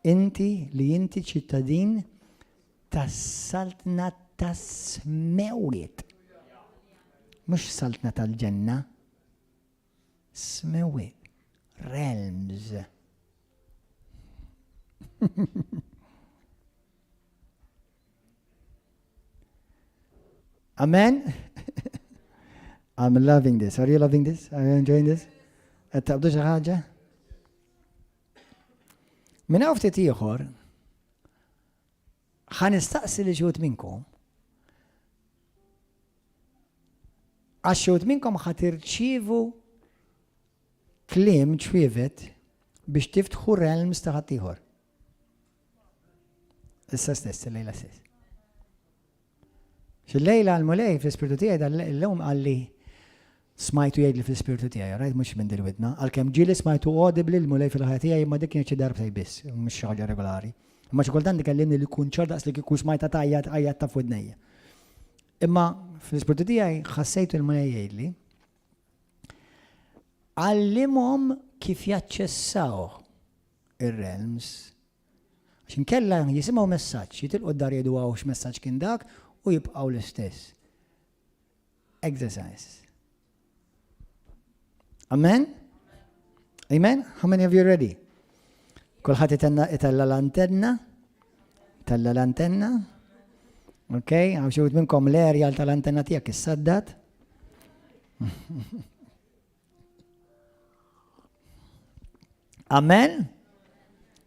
Inti li inti ċittadin tas-saltna tas-smewwiet. Mhux saltna tal-ġenna. Smewwiet. Realms. Amen? I'm loving this. Are you loving this? Are you enjoying this? Qed taqbdu xi ħaġa? Minn hawn ftit ieħor ħa nistaqsi li xi minnkom għax xi minnkom ħa tirċievu kliem ċwievet biex tiftħu realms ta' ħaddieħor. Issa stess, il-lejla stess. Xil-lejla l-mulej fl-ispirtu tiegħi dal-lum qalli smajtu jgħidli fl-ispirtu tiegħi, rajt mhux minn dil-widna, għalkemm ġieli smajtu audibly l-mulej fil-ħajja tiegħi imma dik kienet xi darbtej biss, mhux xi ħaġa regolari. Imma xi kultant ikellimni li jkun ċar daqs li kieku smajta tgħajjat għajjat ta' f'widnejja. Imma fl-ispirtu tiegħi ħassejtu l-mulej jgħidli għallimhom kif jaċċessaw ir-realms Għax inkella jisimgħu messaġġ, jitilqu d-dar jgħidu għaw x'messaġġ kien dak u jibqgħu l-istess. Exercise. Amen? Amen? How many of you are ready? Kulħadd itenna itella l-antenna. Tella l-antenna. Ok, għaw xi minnkom l-erjal tal-antenna tiegħek issaddat. Amen?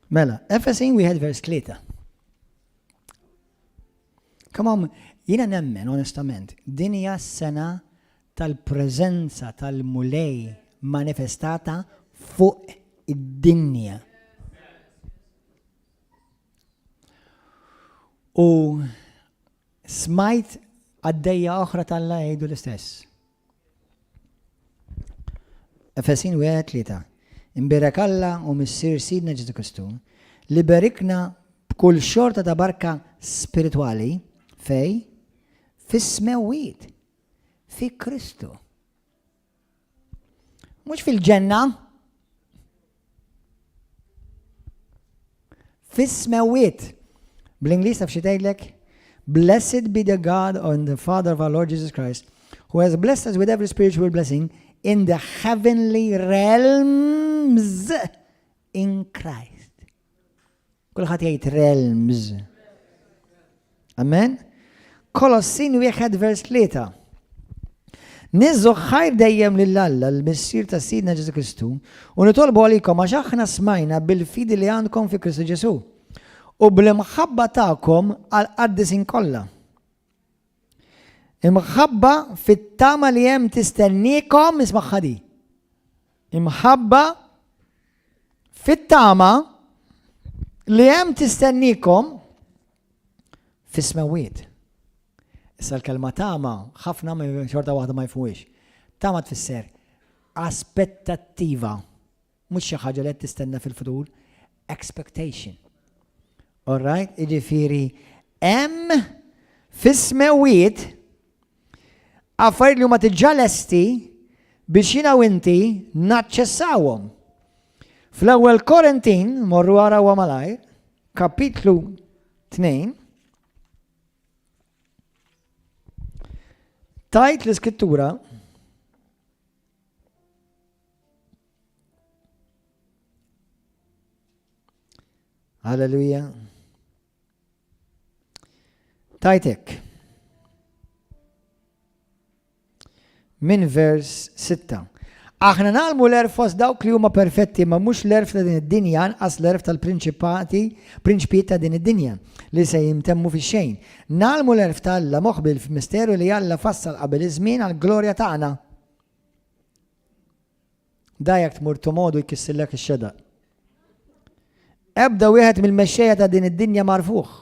Mela, Efesin wieħed vers 3. Come on, jiena nemmen onestament, din hija sena tal-preżenza tal-Mulej manifestata fuq id-dinja. U smajt għaddejja oħra tal-la jgħidu l-istess. Efesin 1 3. Imbierek Alla u Missier Sidna Ġesù Kristu, li berikna b'kull xorta ta' barka spiritwali fej fis-smewwiet fi Kristu. Mhux fil-ġenna, Fis-smewwiet. Bl-Ingliż taf xi tgħidlek? Blessed be the God and the Father of our Lord Jesus Christ, who has blessed us with every spiritual blessing in the heavenly realms in Christ. Kulħadd jgħid realms. Amen. Kolossin wieħed vers 3. Niżżu ħajr dejjem lil Alla l-Missier ta' Sidna Ġesu Kristu u nitolbu għalikom għax aħna smajna bil-fidi li għandkom fi Kristu Ġesu u bl-imħabba tagħkom għal qaddisin kollha. Imħabba fit-tama li hemm tistenniekom isma' di. Imħabba fit-tama li hemm tistenniekom fis-smewwiet. Issa l-kelma tama ħafna xorta waħda ma jfuhiex. Tama tfisser aspettattiva, mhux xi ħaġa li qed tistenna fil-futur, expectation. All right, jiġifieri hemm fis-smewwiet affarijiet li huma diġà lesti biex jiena u inti naċċessawhom. Fl-ewwel Korintin, morru arawha malajr, kapitlu 2, tajt l-iskrittura Halleluja. Tajtek. Minn vers 6. Aħna nagħlmu l-għerf fost dawk li huma perfetti, ma mhux l-għerf ta' din id-dinja, anqas l-għerf tal-prinċipati, prinċpijiet ta' din id-dinja, li se jintemmu fix-xejn. Nagħlmu l-għerf ta' Alla moħbi f'misteru li Alla fassal qabel iż-żmien għall-glorja tagħna. Da jekk tmur tomodu jkissillek ix-xedaq. Ebda wieħed mill-mexxejja ta' din id-dinja m'għarfuh.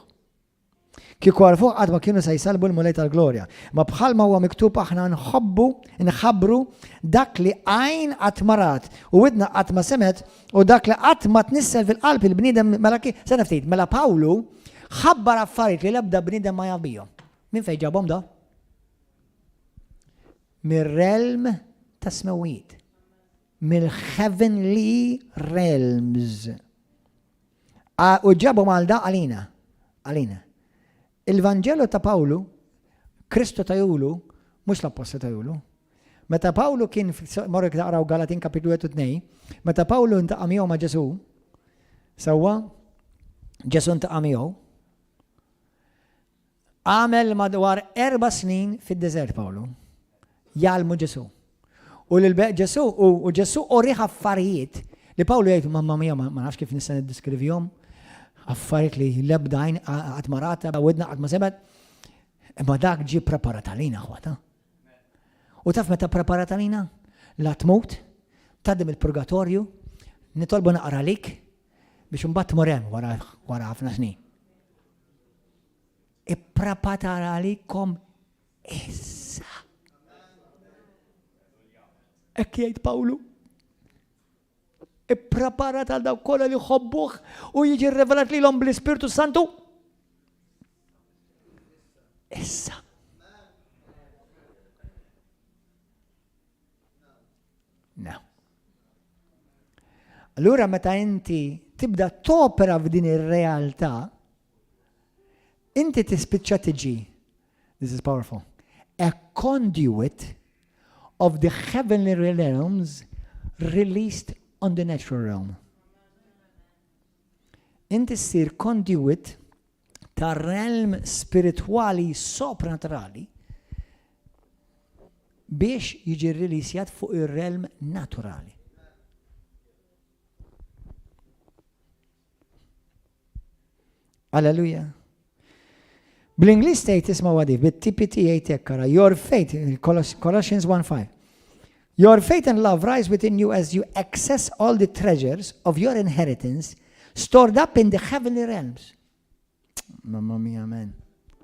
Kieku għarfuh qatt ma kienu se jsallbu l-Mulej tal-glorja. Ma bħalma huwa miktub aħna nħobbu, nħabbru dak li għajn qatt ma rat u widna qatt ma semgħet u dak li qatt ma tnissel fil-qalb il-bniedem mela sena ftit, mela Pawlu ħabbar affarijiet li l-ebda bniedem ma jaf bihom. Minn fejn ġabhom da? Mir-realm tas-smewwiet. Mill-heavenly realms. U ġabhom għal da għalina. Għalina. Il-Vanġelu ta' Pawlu, Kristu ta' Julu, mhux l-Appostlu ta' Julu. Meta Pawlu kien, morrek taqraw Galatin kapitlu 1 u 2, meta Pawlu ntaqa' miegħu ma' Ġesu, sewwa, Ġesu ntaqa' miegħu, Għamel madwar erbà snin fid-deżert Pawlu. Jgħallmu Ġesù. U lil Ġesù u Ġesù urih affarijiet li Pawlu jgħid mamma mia ma nafx kif nista' niddiskrivihom. Affarijiet li l-ebda għajn qatt ma rat, widna qatt ma semgħet. Imma dak ġie preparat għalina ħwata. U taf meta preparat għalina? La tmut, tgħaddi mill-purgatorju, nitolbu naqra għalik biex imbagħad tmur hemm wara ħafna snin. Ippreparar għalikom issa. Hekk jgħid Pawlu. Ippreparat għal dawk kollha li jħobbuh u jiġi rrevelat lilhom bl-Ispirtu Santu. Issa. No. Allura meta inti tibda topera f'din ir-realtà, inti tispiċċa tiġi, this is powerful, a conduit of the heavenly realms released on the natural realm. Inti ssir conduit ta' realm spiritwali sopranaturali biex jiġi rrilisjat fuq ir-realm naturali. Alleluja. Bl-Ingliż tgħid isma' għadi, bit-TPT jgħid hekk ara, your faith, Colossians 1:5. Your faith and love rise within you as you access all the treasures of your inheritance stored up in the heavenly realms. Mamma mia, man.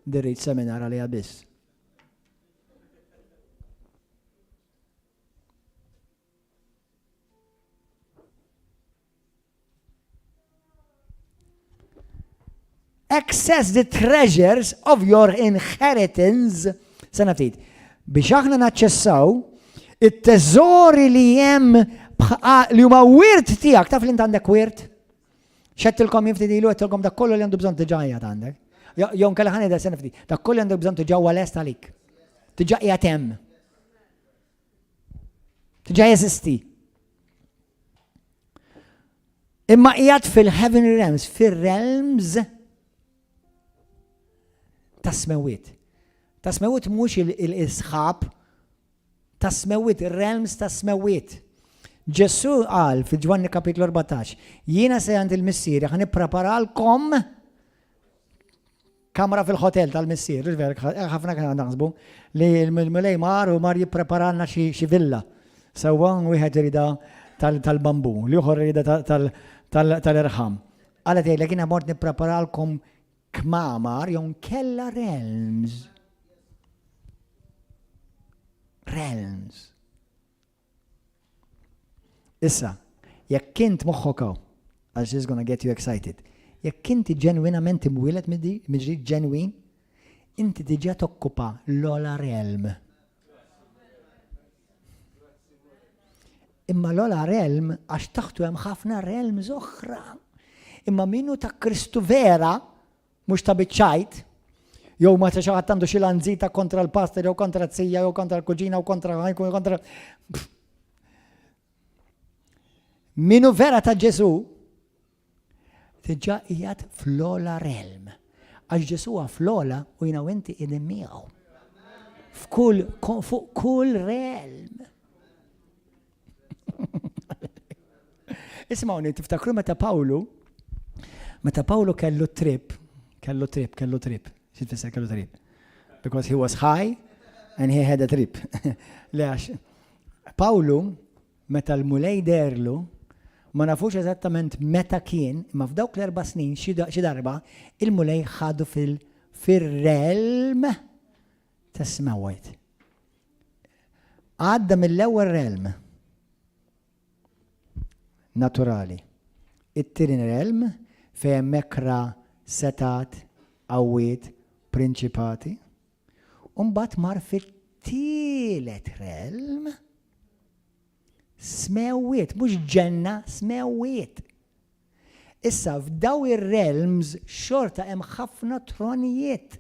Dirrit seminar għalija biss. Access the treasures of your inheritance. Sena ftit. Biex aħna naċċessaw it-teżori li hemm li huma wirt tiegħek, taf li int għandek wirt? Xettilkom jien ftit ilu għedtilkom dak kollu li għandu bżonn diġà qiegħed għandek. Jew nkella ħa ngħidha sena ftit. Dak kollu li għandek bżonn diġà huwa lest għalik. Diġà qiegħed hemm. Diġà jeżisti. Imma qiegħed fil-heavenly realms, fir-realms tas-smewwiet. Tas-smewwiet mhux il-sħab, tas-smewwiet, ir-realms tas-smewwiet. Ġesù qal fi Ġwanni kapitlu 14, jiena se għand il-Missieri ħa nippreparalkom Kamra fil-ħotel tal-missier, ħafna kien naħsbu li l-Mulej mar u mar jippreparalna xi villa. Sewwa wieħed irida tal-bambu, l-ieħor irida tal-irħam. Alla tgħidlek jiena mort nippreparalkom kmamar jew nkella realms. Realms. Issa, jekk int moħħok hawn, għax this is gonna get you excited, jekk inti ġenwinament imwieled mill-ġdid ġenwin, inti diġà tokkupa l-ogħla realm. Imma l-ogħla realm għax taħtu hemm ħafna realms oħra. Imma min hu ta' Kristu vera, Mhux ta' biċ-ċajt, jew meta xi ħadd għandu xi lanzita kontra l-pastor jew kontra t-sija jew kontra l-kuġina u kontra kontra. Minu vera ta' Ġesu, diġà qiegħed fl-ola realm. Għax Ġesu huwa fl-ola u jiena u inti qegħdin miegħu. F'kull fuq kull realm. Isimgħuni, tiftakru meta Pawlu, meta Pawlu kellu trip, kellu trip, kellu trip, xi tfisser kellu trip? Because he was high and he had a trip. Le għax, Pawlu, meta l-mulej derlu, ma nafux eżattament meta kien, imma f'dawk l-erba' snin xi darba, il-mulej ħadu fil-realm tas-smewwiet. Għadda mill-ewwel realm naturali. It-tieni realm fejn hemmhekk ra setgħat, qawwiet, prinċipati. U mbagħad mar fit-tielet realm smewwiet, mhux ġenna, smewwiet. Issa f'daw ir-realms xorta hemm ħafna tronijiet.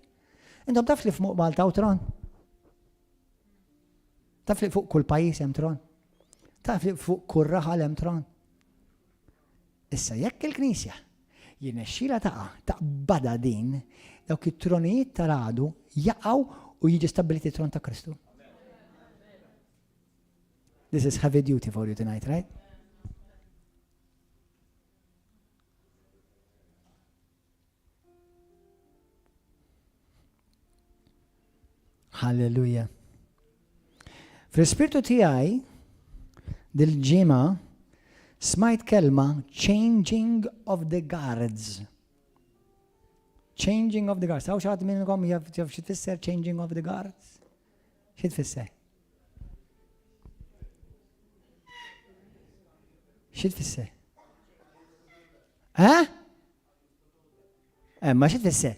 Intom taf li f'muq Malta hawn tron? Taf li fuq kull pajjiż hemm tron? Taf li fuq kull raħal hemm tron? Issa jekk il-Knisja jirnexxila taqa' taqbada din, dawk it-tronijiet tal-għadu jaqgħu u jiġi stabbiliti tron ta' Kristu. This is heavy duty for you tonight, right? Halleluja. Fl-ispirtu tiegħi dil-ġimgħa smajt kelma changing of the guards. Changing of the guards. Hawn xi ħadd minnkom jaf xi tfisser changing of the guards? Xi tfisser? Xi tfisser? Eh? Eh, ma xi tfisser?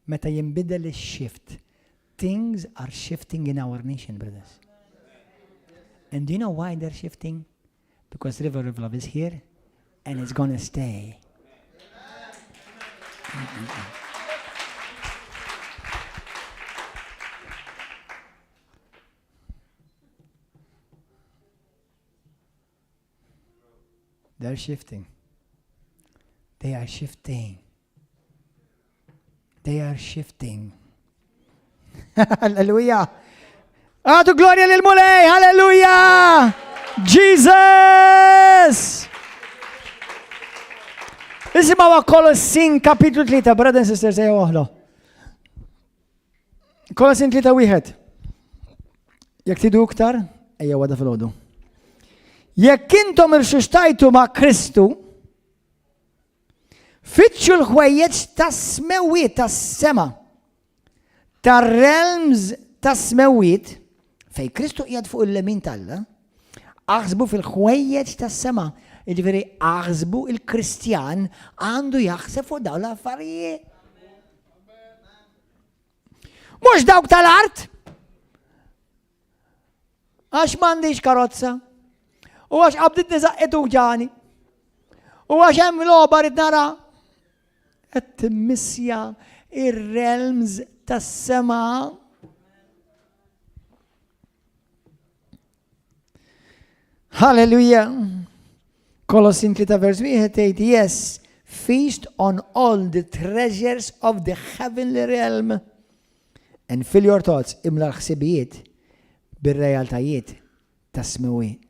Meta jinbidel ix-shift, things are shifting in our nation, brothers. And do you know why they're shifting? Because River of Love is here and it's gonna stay. They're shifting. They are shifting. They are shifting. Halleluja! Għatu glorja lil mulej halleluja! Jesus! Isimgħu Kolossin kapitlu 3, brothers and sisters, ejja waħda. Kolossin 3 wieħed. Jekk tidu iktar, ejja għada fil-ħodu. Jekk intom irxuxtajtu ma' Kristu, Fittxu l-ħwejjeġ tas-smewwiet tas-sema, tar-realms tas-smewwiet, fejn Kristu qiegħed fuq il-lemin t'Alla, aħsbu fil-ħwejjeġ tas-sema. Jiġifieri aħsbu il-Kristjan għandu jaħseb fuq dawn l-affarijiet. Mhux dawk tal-art. Għax m'għandix karozza. U għax qabditni zaqqet u ġani. U għax hemm logħba rrid nara. Qed timmissja ir-realms tas-sema. Hallelujah. Kolossin 3 vers 1 tgħid yes, feast on all the treasures of the heavenly realm and fill your thoughts imla l-ħsibijiet bir-realtajiet tas-smewwiet.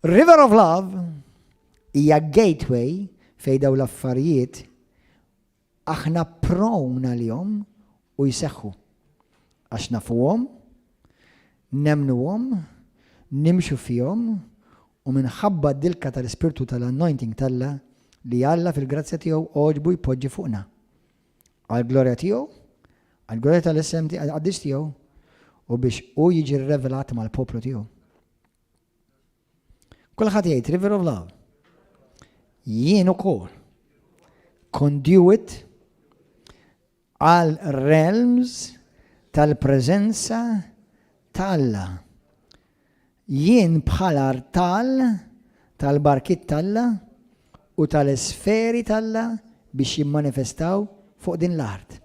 River of Love hija gateway fejn dawn l-affarijiet aħna prone għalihom u jseħħu. Għax nafuhom, nemmnuhom, nimxu fihom u minħabba d-dilka tal-Ispirtu tal-anointing t'Alla li Alla fil-grazzja tiegħu għoġbu jpoġġi fuqna. Għall-glorja tiegħu, għall-glorja tal-isem qaddis tiegħu u biex hu jiġi rrevelat mal-poplu tiegħu. Kulħadd jgħid River of Love. Jien ukoll conduit għal realms tal-preżenza ta' Alla. Jien bħala artal tal-barkiet t'Alla u tal-isferi t'Alla biex jimmanifestaw fuq din l-art.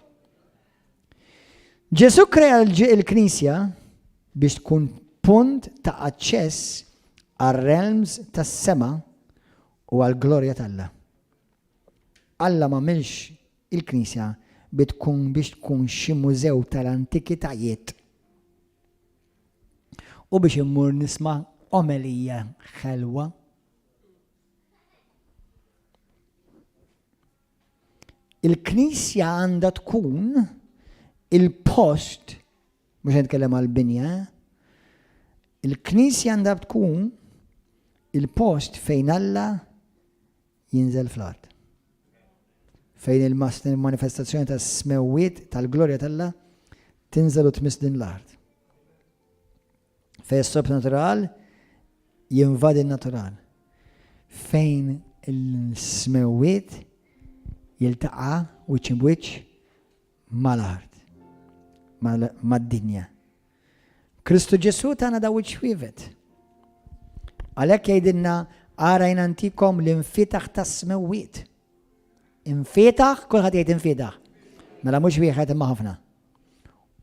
Ġesù krea l-Knisja biex tkun punt ta' aċċess għar-realms tas-sema u għall-glorja t'Alla. Alla m'għamilx il-Knisja bi tkun biex tkun xi mużew tal-antikitajiet u biex immur nisma' omelija ħelwa. Il-Knisja għandha tkun il-post, mhux qed nitkellem għall-binja, il-Knisja għandha tkun il-post fejn Alla jinżel fl-art. Fejn il-manifestazzjoni tas-smewwiet tal-glorja t'Alla tinżel u tmiss din l-art. Fejn is-sopranatural jinvadi n-natural. Fejn il-smewwiet jiltaqa' wiċċ imb'wiċċ mal-art, mad-dinja. Kristu Ġesù tana daw iċ-ċwievet. Għalhekk jgħidilna ara jien antikom l-infitaħ tas-smewwiet. Infitaħ, kulħadd jgħid infitaħ. Mela mhux wieħed imma ħafna.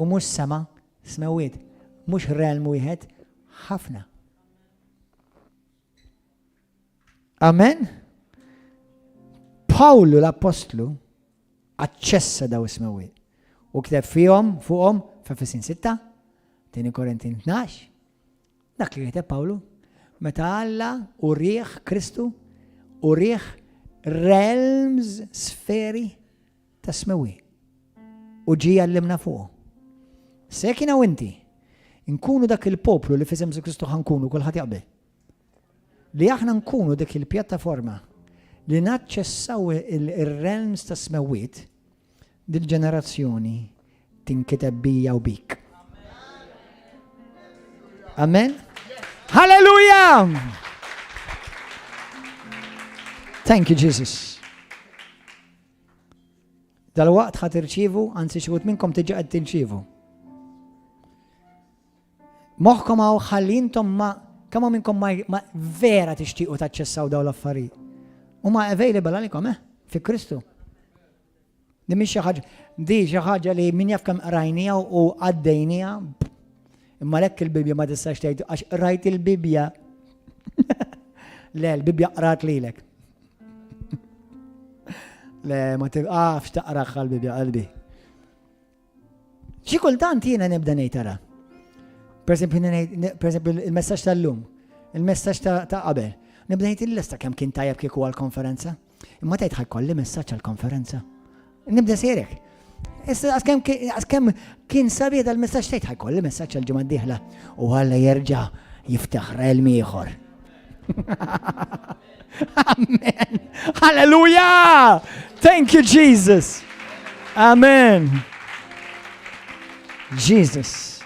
U mhux sema, smewwiet, mhux realm wieħed, ħafna. Amen? Pawlu l-Appostlu aċċessa daw is-smewwiet u kteb fihom fuqhom f'Efesin 6, 2 Korintin 12. Dak li kiteb Pawlu, meta Alla u rieħ Kristu u rieħ realms sferi ta' smewwi u ġie jgħallimna fuqu. Se jekk jiena u inti nkunu dak il-poplu li f'isem Ġesù Kristu ħankunu kulħadd jaqbel. Li aħna nkunu dik il-pjattaforma li naċċessaw il-realms ta' smewwiet dil-ġenerazzjoni tinkiteb bija u bik. Amen. Hallelujah! Thank you, Jesus. Dalwaqt ħa tirċievu, anzi xi wħud minnkom diġà qed tirċievu. Moħħkom hawn ħalli intom ma kemm minnkom ma, ma vera tixtiequ taċċessaw dawn l-affarijiet. Huma available għalikom, eh? Fi Kristu. Di mhix xi ħaġa, di xi ħaġa li min jaf kemm qrajnija u għaddejnija, imma lekk il-Bibbja ma tistax tgħid għax qrajt il-Bibbja. Le, l-Bibbja qrat lilek. Le, ma tibqafx taqraħ l-Bibbja qalbi. Xi kultant jiena nibda ngħid ara. Per eżempju, il-messaġġ tal-lum, il-messaġġ ta' qabel. Nibda ngħid il-lesta kemm kien tajjeb kieku għall-konferenza. Imma tgħid ħajkolli messaġġ għall-konferenza. Nibda sejrek. Issa għaskemm kien sabiħ dal-messaġġ tgħid ħajkolli messaġġ għall-ġimgħa d-dieħla u Alla jerġa' jiftaħ realm ieħor. Amen. Hallelujah! Thank you Jesus. Amen. Jesus.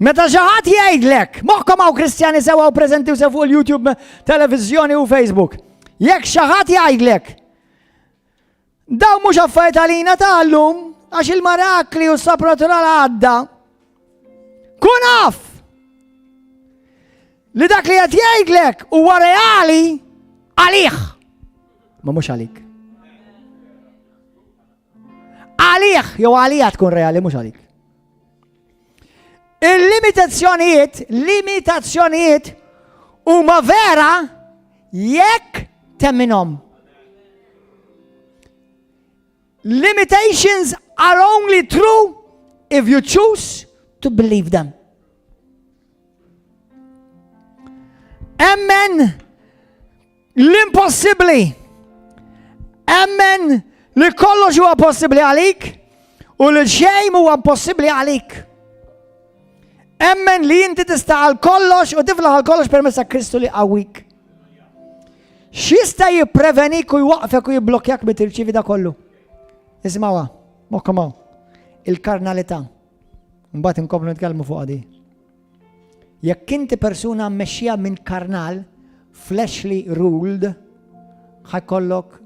Meta xi ħadd jgħidlek, moħħkom hawn Kristjani sewa u preżenti u sew fuq il-YouTube, televiżjoni u Facebook. Jekk xi ħadd jgħidlek, dawn mhux affarijiet għalina tal-lum, għax il-marakli u s-sopranatural għadda. Kun af! Li dak li qed jgħidlek huwa reali għalih. Ma mhux għalik. Għalih jew għalija tkun reali mhux għalik. Il-limitazzjonijiet, limitazzjonijiet huma vera jekk temminhom. Limitations are only true if you choose to believe them. Emmen l-impossibbli. Emmen li kollox huwa possibbli għalik u li xejn huwa impossibbli għalik. Emmen li inti tista' għal kollox u tiflaħ għal kollox permezz ta' Kristu li qawwik. X'jista' jipprevenik u jwaqfek u jibblokjak bi tirċivi da kollu? Isimgħuha, moħħkom hawn. Il-karnalità. Mbagħad inkomplu nitkellmu fuq di. Jekk inti persuna mmexxija minn karnal, fleshly ruled, ħajkollok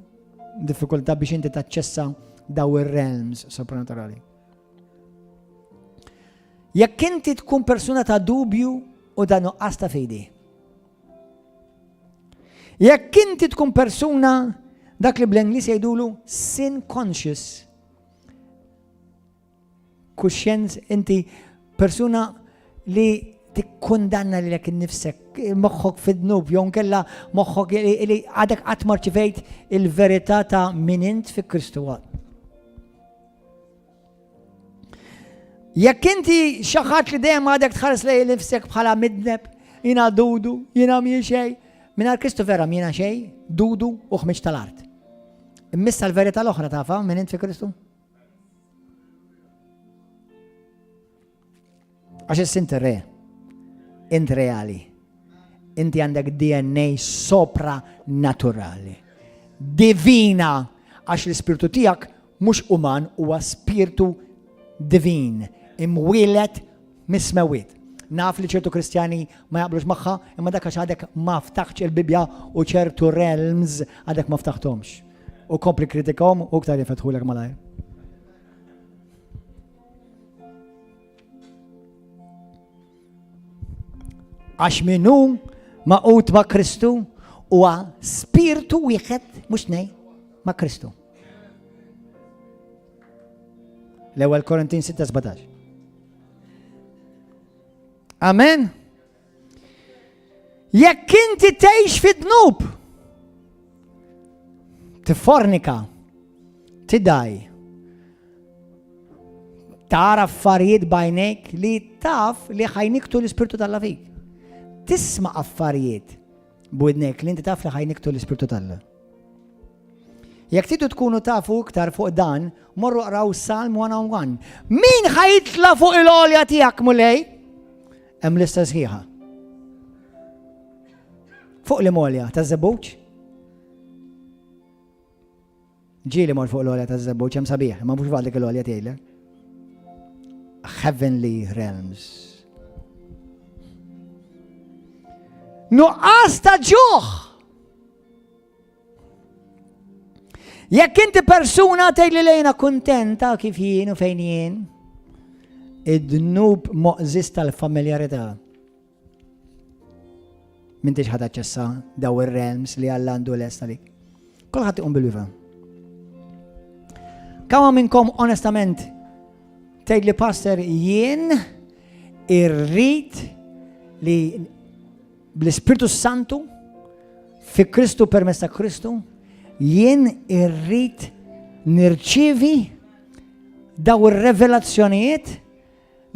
diffikultà biex inti taċċessa daw ir-realms sopranaturali. Jekk inti tkun persuna ta' dubju u ta' nuqqas ta' fidi. Jekk inti tkun persuna dak li bl-Ingliż jgħidulu sin conscious, kuxjenz inti persuna li tikkundanna lilek innifsek, moħħok fid-dnub, jew nkella moħħok li għadek qatt ma rċivejt il-verità ta' min int fi Kristu. Jekk inti xi ħadd li dejjem għadek tħares lejn nifsek bħala midneb, jiena dudu, jiena mhi xejn, mingħajr Kristu vera m'jiena xejn, dudu u ħmiġ tal-art. Immissa l-verità l-oħra tafa minn int fi Kristu? Għax issa inti re, int reali. Inti għandek DNA sopranaturali. Divina, għax l-ispirtu tiegħek mhux uman huwa spirtu divin, imwielet mis-smewwiet. Naf li ċertu Kristjani ma jaqblux magħha, imma dak għax għadek ma ftaħtx il-Bibbja u ċertu realms għadek ma ftaħtomx. U kompli kritikom u ktar jifetħulek malajr. Għax min hu maqut ma' Kristu huwa spirtu wieħed mhux nej ma' Kristu. L-ewwel Korintin 6:17. Amen. Jekk inti tgħix fid-dnub, tiffornika, tidaj, tara affarijiet bajnejk li taf li ħajniktu l-ispirtu tal fik. Tisma' affarijiet b'widnejk li inti taf li ħajniktu l-ispirtu tal Jekk tridu tkunu tafu iktar fuq dan, morru qraw Salm 101. Min ħajitla fuq il-għolja tiegħek Mulej? Hemm lista sħiħa. Fuq li molja ta' żebbuġ? Ġieli mor fuq l-għolja ta' żebbuġ hemm sabiħ, ma mhux fuq dik il-għolja tgħidlek. Heavenly realms. Nuqqas ta' ġuħ! Jekk inti persuna tgħid li lejna kuntenta kif jien u fejn jien, id-dnub moqżis tal-familjarità. M'intix ħad aċċessa daw ir-realms li Alla għandu lest għalik. Kulħadd iqum bil-wifa. Kama minnkom onestament tgħid li pastor jien irrid li Bl-Ispirtu Santu, fi Kristu permezz ta' Kristu, jien irrid nirċievi daw ir-revelazzjonijiet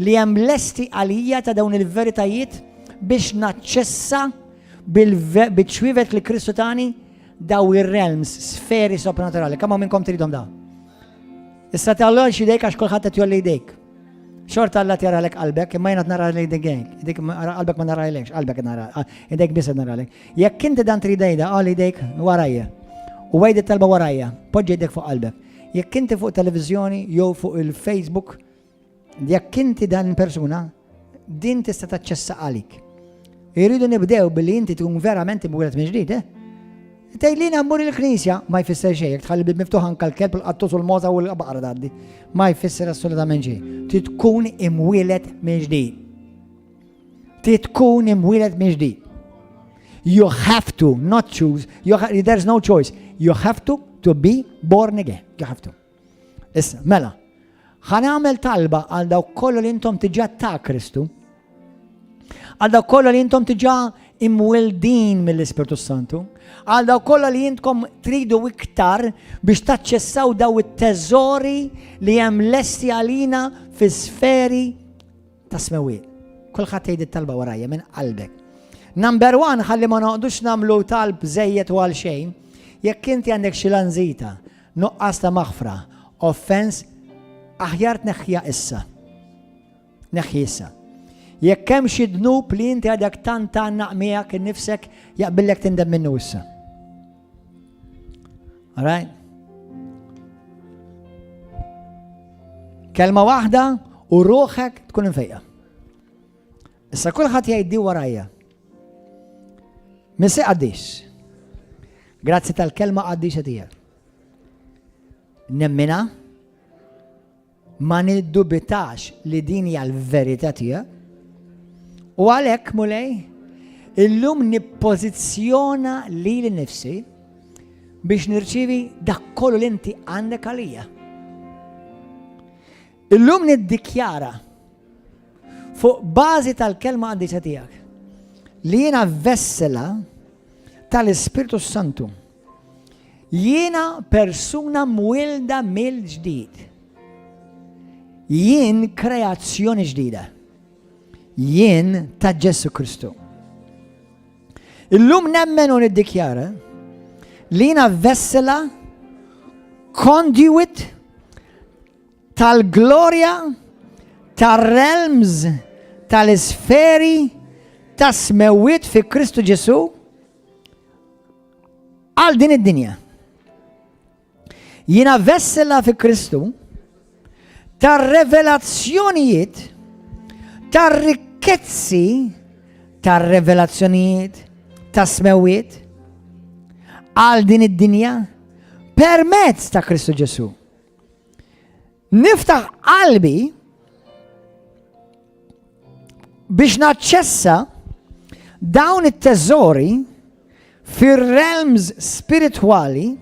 li hemm lesti għalija ta' dawn il-veritajiet biex naċċessa bil-ċwievet li Kristu tani daw ir-realms, sferi sopranaturali. Kemm minnkom tridhom da? Issa tgħallux idejk għax kulħadd qed jolli idejk. Xorta Alla tjaralek qalbek, imma jiena nara lejn idejk. Idejk qalbek ma naralekx, qalbek nara, idejk biss naralek. Jekk inti dan trid idejda, qal idejk warajja. U għid it-talba warajja, poġġi idejk fuq qalbek. Jekk inti fuq televiżjoni jew fuq il-Facebook, jekk inti dan persuna, din tista' taċċessa għalik. Irridu nibdew billi inti tkun verament imwieled minn ġdid, eh? Tgħid li mmur il-knisja ma jfisser xejn, jekk tħalli bib miftuħ anke l-kelb, il-qattus u l-moza u l-baqra tgħaddi. Ma jfisser assolutament xejn. Trid tkun imwieled minn ġdid. Trid tkun imwieled minn ġdid. You have to, not choose, you ha there's no choice. You have to to be born again. You have to. Issa, mela, ħa nagħmel talba għal dawk kollu li intom tiġa ta' Kristu, għal dawk kollu li intom tiġa imwildin mill-Ispirtu Santu, għal dawk kollha li intkom tridu iktar biex taċċessaw daw it-teżori li hemm lesti għalina fi sferi ta' smewiet. Kulħadd jgħid it-talba warajja minn qalbek. Number one, ħalli ma noqdux nagħmlu talb żejjed u għal xejn, jekk inti għandek xi lanżita, nuqqas ta' maħfra, offense, aħjar tneħħija issa. Neħħi issa. Jekk hemm xi dnub li inti għadek tant tgħannaq miegħek innifsek, jaqbillek tindem minnu issa. All right? Kelma waħda u ruħek tkun imfejqa. Issa kulħadd jgħiddi warajja. Missi qaddis. Grazzi tal-kelma qaddisa tiegħek. Nemmina ma niddubitax li din hija l-verità tiegħek. U għalhekk Mulej, illum nippożizzjona lili nifsi biex nirċivi dak kollu li inti għandek għalija. Illum niddikjara fuq bażi tal-kelma qaddisa tiegħek li jiena vessela tal-Ispirtu Santu. Jiena persuna mwilda mill-ġdid. Jien kreazzjoni ġdida. Jien ta' Ġesu Kristu. Illum nemmen u niddikjara li jiena vessela conduit tal-glorja, tar-realms, tal-isferi, tas-smewwiet fi Kristu Ġesù għal din id-dinja. Jiena vessela fi Kristu tar-revelazzjonijiet, tar-rikkezzi tar-revelazzjonijiet, tas-smewwiet għal din id-dinja permezz ta' Kristu Ġesù. Niftaħ qalbi biex naċċessa dawn it-teżori fir-realms spiritwali,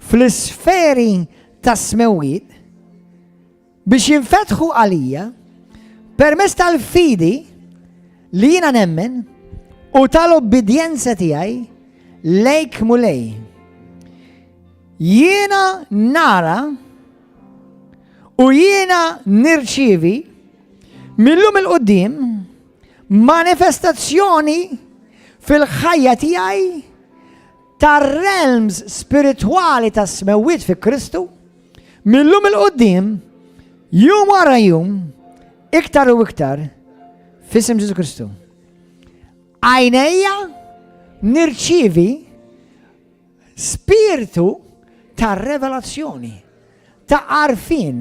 fl-isferi tas-smewwiet, biex jinfetħu għalija permezz tal-fidi li jiena nemmen u tal-obbidjenza tiegħi lejk Mulej. Jiena nara u jiena nirċievi millum il-qoddim manifestazzjoni fil-ħajja tiegħi tar-realms spiritwali tas-smewwiet fi Kristu millum il-qoddim jum wara jum iktar u iktar f'isem Ġesu Kristu. Għajnejja nirċievi Spirtu ta' revelazzjoni, ta' għarfien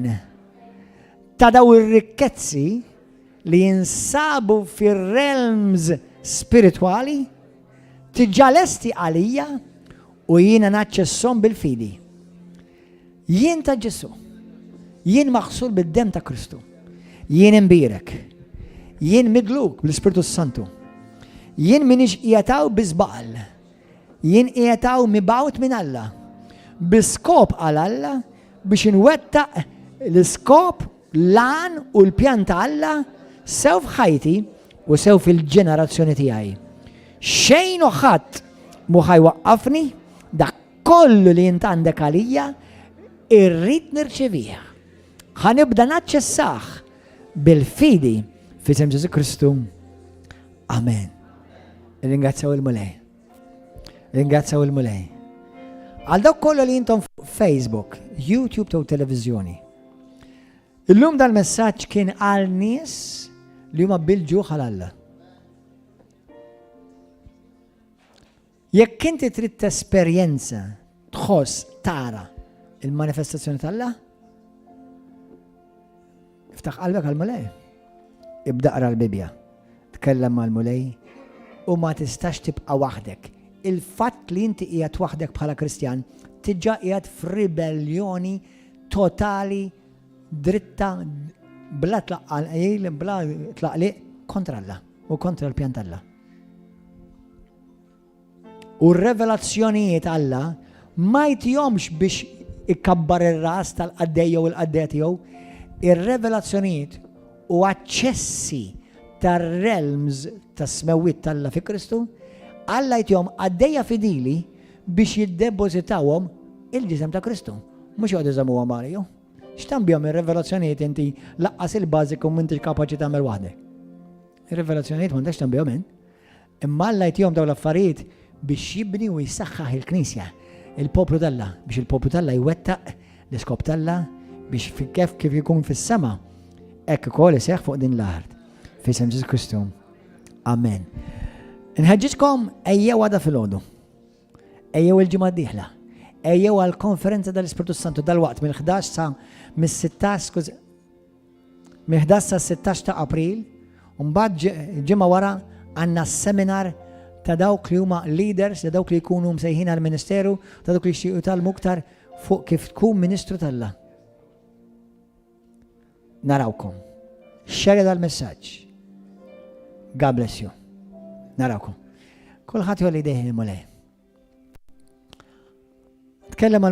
ta' daw ir-rikkezzi li jinsabu fir-realms spiritwali diġà lesti għalija u jiena naċċesshom bil-fidi. Jien ta' Ġesù. Jien maħsul bid-demm ta' Kristu. Jien imbierek. Jien midluk bl-Ispirtu Santu. Jien minix qiegħed hawn bi żball. Jien qiegħed hawn mibgħut minn Alla, bi skop għal Alla biex inwettaq l-iskop, l-għan u l-pjan ta' Alla sew f'ħajti u sew fil-ġenerazzjoni tiegħi. Xejn u ħadd mhu ħa jwaqqafni, dak kollu li int għandek għalija irrid nirċevih. Ħa nibda naċċessah bil-fidi f'isem Ġesù Kristu. Amen. Ringrazzjaw il-Mulej. Ringrazzjaw il-Mulej. Għal dawk kollha li intom fuq Facebook, YouTube jew televiżjoni. Illum dal-messaġġ kien għal nies li huma bil-ġuħ għal Alla. Jekk inti trid tesperjenza, tħoss, tara il-manifestazzjoni t'Alla, iftaħ qalbek għall-Mulej. Ibda qra l-Bibbja. Tkellem mal-Mulej u ma tistax tibqa' waħdek. Il-fatt li inti qiegħed waħdek bħala Kristjan diġà qiegħed f'ribelljoni totali dritta bla tlaqqal bla tlaqliq kontra Alla u kontra l-pjan t'Alla. U r-revelazzjonijiet Alla ma jtihomx biex ikabbar ir-ras tal-qaddej jew il-qaddejja tiegħu. Ir-revelazzjonijiet u aċċessi tar-realms tas-smewwiet t'Alla fi Kristu, Alla jtihom qaddejja fidili biex jiddepożitawhom il-ġisem ta' Kristu. Mhux joqgħod iżommuhom għalihom. X'tagħmel bihom ir-revelazzjonijiet inti lanqas il-bażiku m'intix kapaċi tagħmel waħdek? Ir-revelazzjonijiet m'għandekx tagħmel bihom int. Imma Alla jtihom dawn l-affarijiet biex jibni u jsaħħaħ il-Knisja, il-poplu t'Alla, biex il-poplu t'Alla jwettaq l-iskop t'Alla biex kif kif ikun fis-sema, hekk ukoll iseħħ fuq din l-art. F'isem Ġesù Kristu. Amen. Nħeġġiġkom ejjew għada filgħodu. Ejjew il-ġimgħa d-dieħla. Ejjew għal-konferenza tal-Ispirtu Santu dal-waqt mill-11 sa mis-16 mill-11 sa 16 ta' April, u mbagħad ġimgħa wara għandna seminar ta' dawk li huma leaders, ta' dawk li jkunu msejħin għal-ministeru, ta' dawk li jixtiequ jitgħallmu iktar fuq kif tkun ministru t'Alla. Narawkom. Xerred dal-messaġġ. God bless you. Narawkom. Kulħadd jgħolli idejh il-Mulej. Tkellem għal